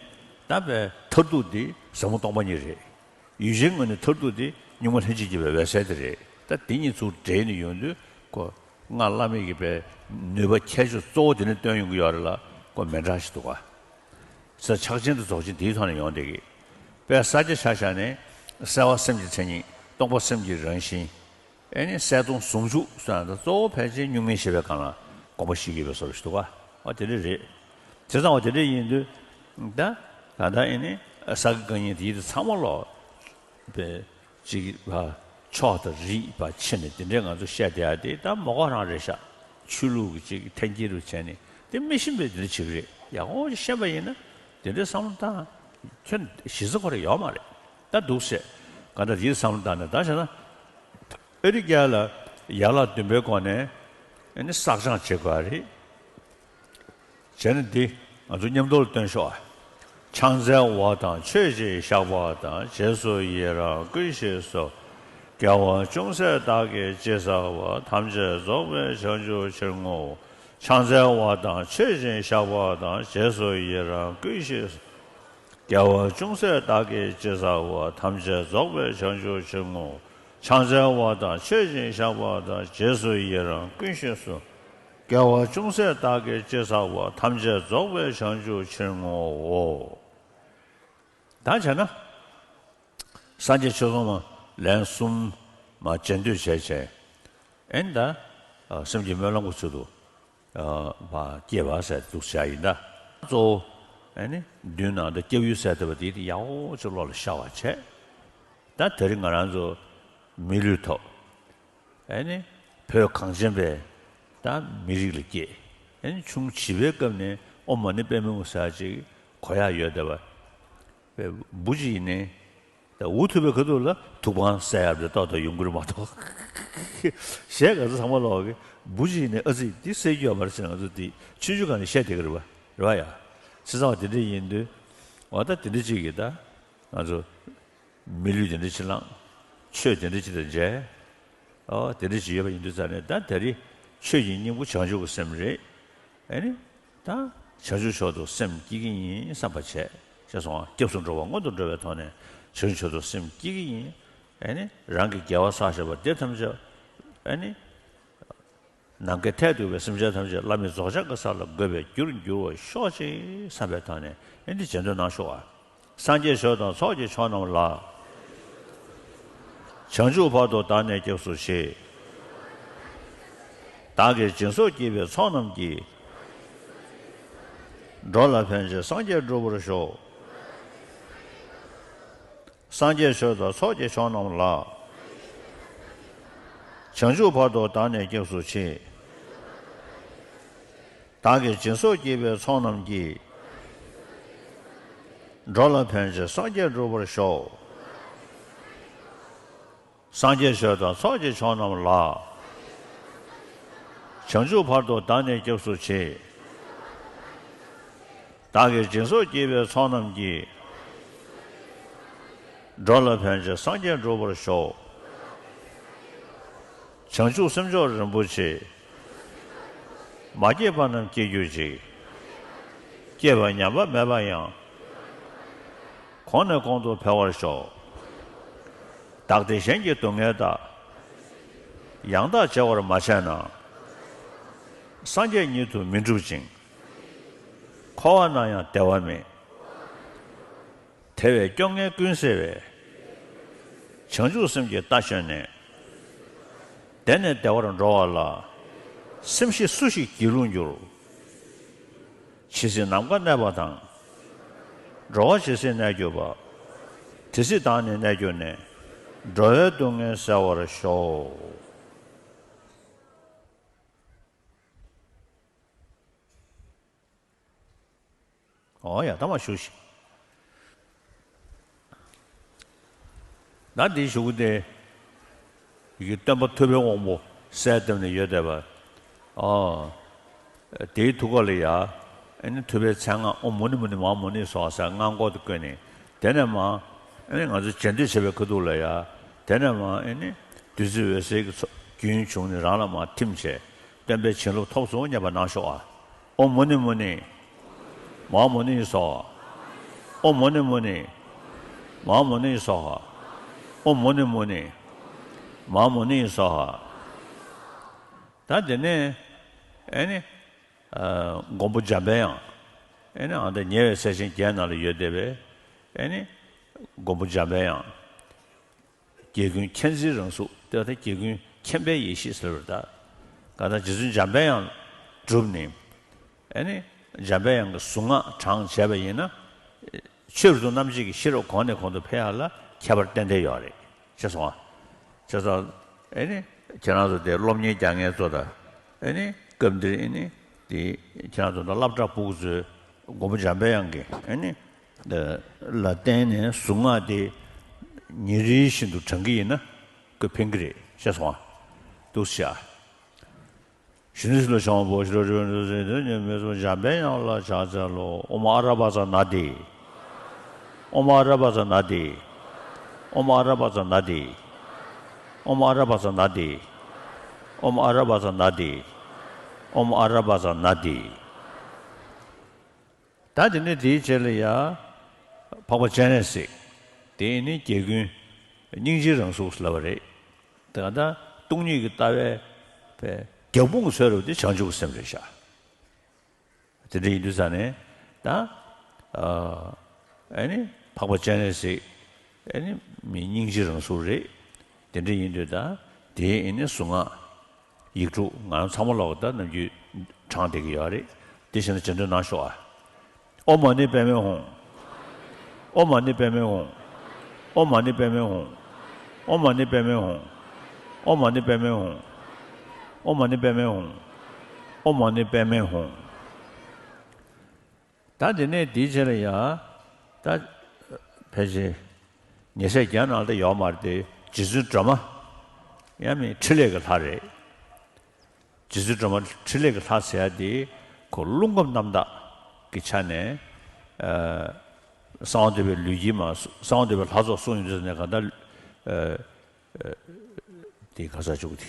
ད་པའི་མཐར་ཐུག་དེ་ཟབ་མོ་སྟོང་པ་ཉིད་རེད། ཡུལ་ཅན་ངོས་ནས་མཐར་ཐུག་དེ་གཉུག་མ་ལྷན་ཅིག་སྐྱེས་པའི་འོད་གསལ་དེ་རེད། ད་དེ་གཉིས་ཚུར་འདྲེས་ནས་ཡོང་དུས་ཁོ་སྔགས་བླ་མེད་ཀྱི་པའི་ནུས་པ་ཁྱད་ཆོས་གཙོ་བོ་དེ་ནས་སྟོན་ཡོང་གི་ཡོད་རེད་ལ་ཁོ་མི་འདྲ་ཞིག་འདུག་ག། ས་ཕྱག་ཆེན་དང་རྫོགས་ཆེན་དེའི་ཐོག་ནས་ཡོང་བསྡད་ཀྱི། དཔེ་ས་སྐྱ་ཆ་བཞག་ནས་གསལ་བ་སེམས་ཀྱི་མཚན་ཉིད། སྟོང་པ་སེམས་ཀྱི་རང་བཞིན། ཨེ་ནི་གསལ་སྟོང་ཟུང་འཇུག་སོགས་ཡང་གཙོ་བོ་ཕལ་ཆེར་གཉུག་མའི་ཤེས་པའི་སྒང་ལ་དགོངས་པ་བཞེས་ཀྱི་ཡོད་པའི་བཟོ་འདྲ་ཞིག་འདུག་ག། འོ་དེ་འདྲ་རེད། བྱས་ཙང་འོ་དེ་འདྲ་ཡིན་དུས་ད་གང་ལྟར་ཨེ་ནི་ས་དགེ་བཀའ་རྙིང་དེ་ཚང་མ་ལོ། པའི་ཅིག་ཕར་ཕྱོགས་དང་རིས་ཕར་ཕྱེ་ནས་དེ་འདྲའི་ང་ཚོ་བཤད་བསྡད་ཡ་དེ་ད་མ་གོ་རང་རེད་ཤག། ཆོས་ལུགས་ཀྱི་ཅིག་འཐེན་འཁྱེར་རུ་བྱས་ནས་དེ་མི་ཤེས་པའི་དེ་འདྲ་བྱེད་ཀྱི་རེད། ཡག་པོ་ཅིག་ཤེས་པ་ཡིན་ན་དེ་འདྲའི་བསམ་བློ་བཏང་ཁྱོད་གཞི་རྩ་ཁོ་རང་ཡོད་མ་རེད། ད་འདུག་སེ་ག་འདྲ་དེའི་བསམ་བློ་བཏང་ནས་ད་བྱས་ན་ཨ་རི་རྒྱལ་ལ་ཡན་ལག་བདུན་པའི་སྒོ་ནས་ཨ་ནི་བསགས་སྦྱང་བྱེད་དགོས་རེད། བྱས་ན་འདི་ང་ཚོ་མཉམ་དུ་ལ་སྟོན་ཤོག་ཨ། ཕྱག་འཚལ་བ་དང་མཆོད་ཅིང་བཤགས་པ་དང་། རྗེས་སུ་ཡི་རང་བསྐུལ་ཞེས་སོ། དགེ་བ་ཅུང་ཟད་བདག་གིས་ཅི་བསགས་པ། ཐམས་ཅད་རྫོགས་པའི་བྱང་ཆུབ་ཕྱིར་བསྔོའོ། ཕྱག་འཚལ་བ་དང་མཆོད་ཅིང་བཤགས་པ་དང་། རྗེས་སུ་ཡི་རང་བསྐུལ་ཞེས་སོ། དགེ་བ་ཅུང་ཟད་བདག་གིས་ཅི་བསགས་པ། ཐམས་ཅད་རྫོགས་པའི་བྱང་ཆུབ་ཕྱིར་བསྔོའོ། ཕྱག་འཚལ་བ་དང་མཆོད་ཅིང་བཤགས་པ་དང་། རྗེས་སུ་ཡི་རང་བསྐུལ་ཞེས་སོ། དགེ་བ་ཅུང་ཟད་བདག་གིས་ཅི་བསགས་པ། ཐམས་ཅད་རྫོགས་པའི་བྱང་ཆུབ་ཕྱིར་བསྔོའོ། ད་བྱས་ན། སངས་རྒྱས་ཆོས་ཚོགས་མ་ལན་གསུམ་མ་རྗེས་ཟློས་བྱས་བྱས། ཨེ་ནི་ད། ཨ། སེམས་ཀྱི་སྨོན་ལམ་གྱི་ཚུལ་དུ། ཨ། མ་བསྐྱེད་པ་ཟེར་འདུག་བྱ་ཡིན་ད། གཙོ་བོ། ཨེ་ནི་མདུན་ནང་དུ་སྐྱབས་ཡུལ་ཟེར་ཐུབ་པ་དེ་དེ་ཡག་པོ་ཅིག་བློ་ལ་ཤར་བ་བྱས། ད་དེ་རིང་ང་རང་ཚོ་མི་ལུས་ཐོབ། ཨེ་ནི་བོད་གངས་ཅན་པའི་ད་མི་རིགས་ལ་སྐྱེས། ཨེ་ནི་ཆུང་བྱིས་པའི་སྐབས་ནས་ཨོཾ་མ་ཎི་པདྨེ་ཧཱུྃ་ཟེར་ཅིག་གོ་ཡག་ཡོད་བསྡད་པ། བུ་གཅིག་ཡིན་ནའི། ད་འུ་ཐུག་པའི་ཁ་ཐུག་ལ་ཐུག་པ་ཟེར་ཡག་དེ་ཏོག་ཏོག་ཡོང་གི་རེད་མ་གཏོགས། གཞས་ག་ཚོད་ཚང་མ་ལོག་གི་བུ་གཅིག་ཡིན་ནའི་ཨ་ཙི་འདི་ཟེར་རྒྱུ་ཡོད་མ་རེད་ཟེར་ང་ཚོ་འདི་ཆུང་ཆུང་སྒང་ནས་བཤད་བསྡད་ཀྱི་རེད་པ། རེད་པ་ཡ། བྱས་ཙང་དེ་འདྲ་ཡིན་དུས། འོ་ད་དེ་འདྲ་ཅིག་གིས་ད་ང་ཚོ་མི་ལུས་དེ་འདྲ་ཅིག་བླངས། ཆོས་དེ་འདྲ་ཅིག་དང་མཇལ། ཨོ་དེ་འདྲ་ཅིག་ཡོད་པ་ཡིན་དུས་ཙང་ནས། ད་དེ་རིང་ཆོས་ཀྱི་སྙིང་པོ་བྱང་ཆུབ་ཀྱི་སེམས་རེད། ཨེ་ནི། ད་བྱང་ཆུབ་མཆོག་ཏུ་སེམས་བསྐྱེད་ཀྱི་ཡིན་བསམ་པ་བྱས། ཅེས་སོང་བ། སྐྱབས་སུ་འགྲོ་བ་སྔོན་དུ་འགྲོ་བའི་ཐོག་ནས་བྱང་ཆུབ་མཆོག་ཏུ་སེམས་བསྐྱེད་ཀྱི་ཡིན། ཨེ་ནི། རང་གི་དགེ་བ་བསགས་བཞག་པ་དེ་ཐམས་ཅད། ཨེ་ནི། ནམ་མཁའི་མཐས་གཏུགས་པའི་སེམས་ཅན་ཐམས་ཅད་བླ་མེད་རྫོགས་བྱང་གི་ས་ལ་འགོད་པའི་རྒྱུར་འགྱུར་བར་ཤོག་ཅིག་བསམ་པའི་ཐོག་ནས། ཨེ་འདི་རྗེས་ཟློས་གནང་ཤོག་ཨ། སངས་རྒྱས་ཆོས་དང་ཚོགས་ཀྱི་མཆོག་རྣམས་ལ། བྱང་ཆུབ་བར་དུ་བདག་ནི་སྐྱབས་སུ་མཆི། བདག་གིས་སྦྱིན་སོགས་བགྱིས་པའི་ཚོགས་རྣམས་ཀྱིས། འགྲོ་ལ་ཕན་ཕྱིར་སངས་རྒྱས་འགྲུབ་པར་ཤོག། སངས་རྒྱས་ཆོས་དང་ཚོགས་ཀྱི་མཆོག་རྣམས་ལ། བྱང་ཆུབ་བར་དུ་བདག་ནི་སྐྱབས་སུ་མཆི། བདག་གིས་སྦྱིན་སོགས་བགྱིས་པའི་ཚོགས་རྣམས་ཀྱིས། འགྲོ་ལ་ཕན་ཕྱིར་སངས་རྒྱས་འགྲུབ་པར་ཤོག། སངས་རྒྱས་ཆོས་དང་ཚོགས་ཀྱི་མཆོག་རྣམས་ལ། བྱང་ཆུབ་བར་དུ་བདག་ནི་སྐྱབས་སུ་མཆི། བདག་གིས་སྦྱིན་སོགས་བགྱིས་པའི་ཚོགས་རྣམས་ཀྱིས། འགྲོ་ལ་ཕན་ཕྱིར་སངས་རྒྱས་འགྲུབ་པར་ཤོག། བྱང་ཆུབ་སེམས་མཆོག་རིན་པོ་ཆེ། མ་སྐྱེས་པ་རྣམས་སྐྱེ་གྱུར་ཅིག། སྐྱེས་པ་ཉམས་པ་མེད་པ་ཡང་། གོང་ནས་གོང་དུ་འཕེལ་བར་ཤོག། བདག་བདེ་གཞན་གྱི་སྡུག་བསྔལ་དག། ཡང་དག་བྱེ་བར་མ་ཆད་ན། སངས་རྒྱས་ཉིད་དུ་མི་འགྲུབ་ཅིང་། འཁོར་བ་ན་ཡང་བདེ་བ་མེད། དེ་བས་སྐྱོ་ངལ་ཀུན་སེལ་བའི། བྱང་ཆུབ་སེམས་ཀྱི་རྟ་ཞོན་ནས། བདེ་ནས་བདེ་བར་འགྲོ་བ་ལ། སེམས་ཤེས་སུ་ཞིག་སྒྱིད་ལུག་འགྱུར། ཇི་སྲིད་ནམ་མཁའ་གནས་པ་དང་། འགྲོ་བ་ཇི་སྲིད་གནས་གྱུར་པ། དེ་སྲིད་བདག་ནི་གནས་གྱུར་ནས། འགྲོ་བའི་སྡུག་བསྔལ་སེལ་བར་ཤོག། ཨོ་ཡ། ད་མ་བཞུགས་ཤིག། ད་འདི་བཞུགས་ཏེ། ཡི་གེ་སྟོན་པ་ཐུབ་པའི་དབང་པོ་གསལ་བཏབ་ནས་ཡོད་བསྡད་པ། ཨོ། དེའི་ཐུགས་ཀ་ལ་ཡ། ཨེ་ནི་ཐུབ་པའི་མཚན་སྔགས་ཨོཾ་མུ་ནེ་མུ་ནེ་མ་ཧཱ་མུ་ནེ་སྭཱ་ཧཱ་ཟེར་སྔགས་འགོ་དེ་བཀོད་ནས། དེ་ནས་མ། ཨེ་ནི་ང་ཚོ་རྗེས་ཟློས་བྱེད་པའི་ཁ་ཐུག་ལ་ཡ། དེ་ནས་མ་ཨེ་ནི། བདུད་རྩི་འོད་ཟེར་གྱི་ཚོགས་རྒྱུན་བྱུང་ནས་རང་ལ་མ་ཐིམ་བྱས། སྟོན་པའི་བྱིན་རླབས་ཐོབ་སོང་སྙམ་པ་གནང་ཤོག་ཨ། ཨོཾ་མུ་ནེ་མུ་ནེ། མ་ཧཱ་མུ་ནེ་སྭཱ་ཧཱ། ཨོཾ་མུ་ནེ་མུ་ནེ། མ་ཧཱ་མུ་ནེ་སྭཱ་ཧཱ། ཨོཾ་མུ་ནེ་མུ་ནེ། མ་ཧཱ་མུ་ནེ་སྭཱ་ཧཱ། ད་དེ་ནས་ཨེ་ནི། ཨ། མགོན་པོ་འཇམ་པའི་དབྱངས། ཨེ་ནི་ཨ་ད་ཉེ་བའི་སྲས་ཆེན་བརྒྱད་ནང་ལ་ཡོད་བསྡད་པའི། ཨེ་ནི། མགོན་པོ་འཇམ་པའི་དབྱངས། རྒྱལ་ཀུན་མཁྱེན་བརྩེའི་རང་གཟུགས་དེ་ད་རྒྱལ་ཀུན་མཁྱེན་པའི་ཡེ་ཤེས་ཟེར་བ་རེད་ད། ག་ད་རྗེ་བཙུན་འཇམ་པའི་དབྱངས་གྲུབ་ནས། ཨེ་ནི། འཇམ་པའི་དབྱངས་ཀྱི་གཟུངས་སྔགས་བགྲངས་བྱས་པ་ཡིན་ན། ཆོས་རབ་ཏུ་རྣམ་འབྱེད་ཀྱི་ཤེས་རབ་གོང་ནས་གོང་དུ་འཕེལ་ཡག་ལ་ཁྱད་པར་ཏན་ཏན་ཡོད་རེད། ཤེས་སོང་ཨ། ཤེས་སོང་། ཨེ་ནི། ཁྱེད་རང་ཚོ་དེ་སློབ་གཉེར་རྒྱག་མཁན་ཚོ་དང་། ཨེ་ནི། སྐབས་འདིར་ཨེ་ནི། དེ་ཁྱེད་རང་ཚོ་དང་སློབ་གྲྭ་ཕྲུ་གུ་ཚོས་མགོན་པོ་འཇམ་པའི་དབྱངས་ཀྱི་ཨེ་ནི། ལ་བརྟེན་ནས་གཟུངས་སྔགས་དེ་ཉིན་རེ་བཞིན་དུ་བགྲང་གི་ཡིན་ན་ཁོས་ཕན་གྱི་རེད། ཤེས་སོང་ཨ། འདུག་སེ་བྱ། གཞོན་ནུ་ཚུལ་ལ་བྱང་བ་པོ་ཤི་རོ་ཅི་བོ་འདུ་ཟེར་དོན་ཉིད་མེད་གསུམ་འཇམ་པའི་དབྱངས་ལ་ཕྱག་འཚལ་ལོ། ཨོཾ་ཨ་ར་པ་ཙ་ན་དྷཱིཿ། ཨོཾ་ཨ་ར་པ་ཙ་ན་དྷཱིཿ། ཨོཾ་ཨ་ར་པ་ཙ་ན་དྷཱིཿ། ཨོཾ་ཨ་ར་པ་ཙ་ན་དྷཱིཿ། ཨོཾ་ཨ་ར་པ་ཙ་ན་དྷཱིཿ། ཨོཾ་ཨ་ར་པ་ཙ་ན་དྷཱིཿ། ད་དེ་ནས་དེའི་རྗེས་ལ་ཡ། འཕགས་པ་སྤྱན་རས་གཟིགས། དེ་ནི་རྒྱལ་ཀུན་སྙིང་རྗེའི་རང་གཟུགས་ལབ་པ་རེད། དེ་ག་ད་སྟོང་ཉིད་ཀྱི་ལྟ་བའི་པའི་རྒྱབ་དཔུང་གི་ཚོད་རེད་པ་དེ་བྱང་ཆུབ་ཀྱི་སེམས་རེད་ཤག་དེ་འདྲ་ཡིན་དུས་ཙང་ནས་ད། ཨ་ཨ་ནི་འཕགས་པ་སྤྱན་རས་གཟིགས། ཨ་ནི་མི་སྙིང་རྗེའི་རང་གཟུགས་རེད། དེ་འདྲ་ཡིན་དུས་ད་དེའི་ཨ་ནི་གཟུངས་སྔགས། ཡིག་དྲུག་ང་རང་ཚང་མ་ལོག་ད་ནམ་རྒྱུན་བགྲངས་བསྡད་ཀྱི་ཡོད་རེད། དེ་བཞིན་དུ་བྱེད་འདོད་གནང་ཤོག་ཨ། ཨོཾ་མ་ཎི་པདྨེ་ཧཱུྃ། ཨོཾ་མ་ཎི་པདྨེ་ཧཱུྃ། ཨོཾ་མ་ཎི་པདྨེ་ཧཱུྃ། ཨོཾ་མ་ཎི་པདྨེ་ཧཱུྃ། ཨོཾ་མ་ཎི་པདྨེ་ཧཱུྃ། ཨོཾ་མ་ཎི་པདྨེ་ཧཱུྃ། ཨོཾ་མ་ཎི་པདྨེ་ཧཱུྃ། ད་དེ་ནས་དེའི་རྗེས་ལ་ཡ། ད་ཕལ་ཆེར་ཉེ་ཆར་རྒྱ་ནང་ལ་ཡོད་མ་རེད་དེ། རྗེ་བཙུན་སྒྲོལ་མ། ཡང་མིན་འཕྲིན་ལས་ཀྱི་ལྷ་རེད། རྗེ་བཙུན་སྒྲོལ་མ་འཕྲིན་ལས་ཀྱི་ལྷ་ཟེར་ཡ་དེ་ཁོ་རླུང་ཁམས་རྣམ་དག་གི་ཆ་ནས། ཨ། གསང་བ་འདུས་པའི་ལུས་དཀྱིལ་མ། གསང་བ་འདུས་པའི་ལྷ་ཚོགས་གསུང་ཡོང་དུས་ནས་གང་ལྟར། ཨ། ཨ། དེ་ག་ས་བཅུག་དེ།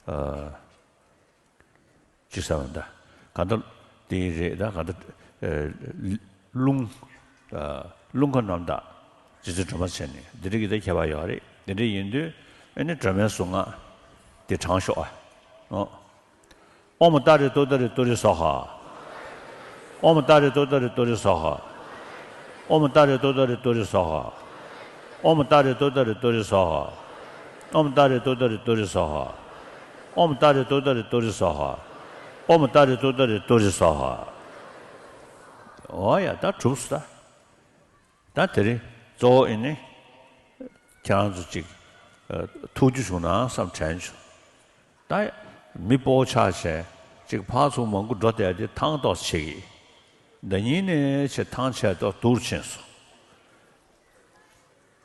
ཨ། ཅི་ཟེར་བ་ད། གང་ལྟར་དེ་རེད་ད། གང་ལྟར། ཨ། རླུང་། ཨ། རླུང་ཁམས་རྣམ་དག་རྗེ་བཙུན་སྒྲོལ་མ་ཟེར་ནས་འདི་འདྲ་གི་ད་ཁྱད་པར་ཡོད་རེད། འདི་འདྲ་ཡིན་དུས་ཨ་ནི་སྒྲོལ་མའི་གཟུངས་སྔགས་དེ་བགྲང་ཤོག་ཨ། ཨོ། ཨོཾ་ཏཱ་རེ་ཏོ་ཏཱ་རེ་ཏུ་རེ་སྭཱ་ཧཱ། ཨོཾ་ཏཱ་རེ་ཏོ་ཏཱ་རེ་ཏུ་རེ་སྭཱ་ཧཱ། ཨོཾ་ཏཱ་རེ་ཏོ་ཏཱ་རེ་ཏུ་རེ་སྭཱ་ཧཱ། ཨོཾ་ཏཱ་རེ་ཏོ་ཏཱ་རེ་ཏུ་རེ་སྭཱ་ཧཱ། ཨོཾ་ཏཱ་རེ་ཏོ་ཏཱ་རེ་ཏུ་རེ་སྭཱ་ཧཱ། ཨོཾ་ཏཱ་རེ་ཏོ་ཏཱ་རེ་ཏུ་རེ་སྭཱ་ཧཱ། ཨོཾ་ཏཱ་རེ་ཏོ་ཏཱ་རེ་ཏུ་རེ་སྭཱ་ཧཱ། ཨོ་ཡ། ད་གྲུབ་སོང་ད། ད་དེ་རིང་གཙོ་བོ་ཨེ་ནི་ཁྱེད་རང་ཚོ་ཅིག་ཨ། ཐུགས་རྒྱུས་བྱུང་ན་བསམ་དྲན་བྱུང་། ད་མི་སྤོ་བོ་ཆགས་བྱས་ཅིག་ཕར་ཚུར་མང་པོ་འགྲོ་བསྡད་དེ་ཐང་ཏོག་ཙམ་བྱེད་ཀྱི། ཟླ་ཉིན་ནས་ཆེ་ཐང་ཆད་ཏོག་སྡུག་རུ་ཕྱིན་སོང་།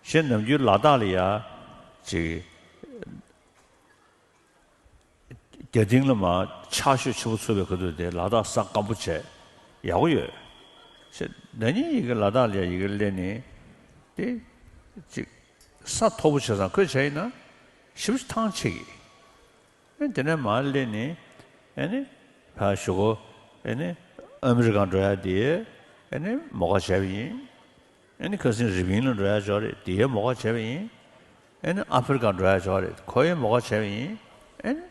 གཞན་ནམ་རྒྱུན་ལ་དྭགས་ལ་ཡ་ཅིག་རྒྱ་སྟེང་ལ་མར་ཆར་ཞོད་ཆེན་པོ་ཚུགས་པའི་ཁ་ཐུག་དེ་ལ་དྭགས་ས་སྐམ་པོ་བྱས་ཡག་པོ་ཡོད། ཟླ་ཉིན་ཡི་གེ་ལ་དྭགས་ལ་ཡ་ཡི་གེ་སླེབས་ནས་དེ་ཅིག་ས་མཐོ་པོ་བྱས་ཙང་ཁོས་བྱས་ཡིན་ན་ཞེ་པོ་ཅིག་ཐང་ཆད་ཀྱི། ཨེ་དེ་ནས་མར་སླེབས་ནས་ཨེ་ནི་ཕར་གཞུག་གུ་ཨེ་ནི་ཨ་མི་རི་ཀ་འགྲོ་ཡ་དེ་ཨེ་ནི་མོ་ཁ་བྱས་པ་ཡིན། ཨེ་ནི་ཁ་སང་རི་པིན་ལ་འགྲོ་ཡ་ཅིག་ཡོད་རེད། དེ་ཡང་མོ་ཁ་བྱས་པ་ཡིན། ཨེ་ནི་ཨ་ཧྥེ་རི་ཀ་འགྲོ་ཡ་ཅིག་ཡོད་རེད། ཁོ་ཡང་མོ་ཁ་བྱས་པ་ཡིན། ཨེ་ནི་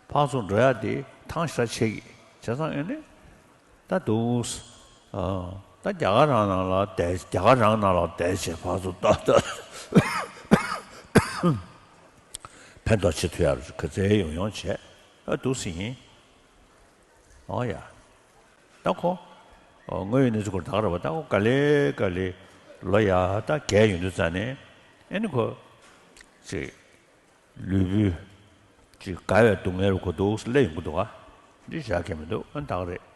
ཕར་ཚུར་འགྲོ་ཡ་དེ་ཐང་ཞེ་དྲག་ཆད་ཀྱི། བྱས་ཙང་ཨེ་ནི་ད་འདུག་ཨ། ད་རྒྱ་གར་རང་ནང་ལ་བསྡད། རྒྱ་གར་རང་ནང་ལ་བསྡད་བྱས་ཕར་ཚུར་ཏོག་ཏོག་ཕན་ཐོགས་བྱེད་ཐུབ་ཡ་རུ་ག་ཚད་ཡོང་ཡོང་བྱས། ཨ། འདུག་སེ་ཡིན། ཨོ་ཡ། ད་ཁོ། ཨོ། དངོས་ཡོད་གནས་ཚུལ་སྐོར་ད་ག་རེད་པ། ད་ཁོ་ག་ལེ་ག་ལེ་ལོ་ཡ་ད་རྒས་ཡོང་དུས་ཙང་ནས་ཨེ་ནི་ཁོ་ཅིག་ལུས་པོའི་ཅིག་རྒ་བའི་སྡུག་བསྔལ་རུ་ཁོ་འདུག་སེ་སླེབས་ཡོང་གི་འདུག་ག་འདི་བཞག་གི་མི་འདུག་ཨ། ད་ག་རེད།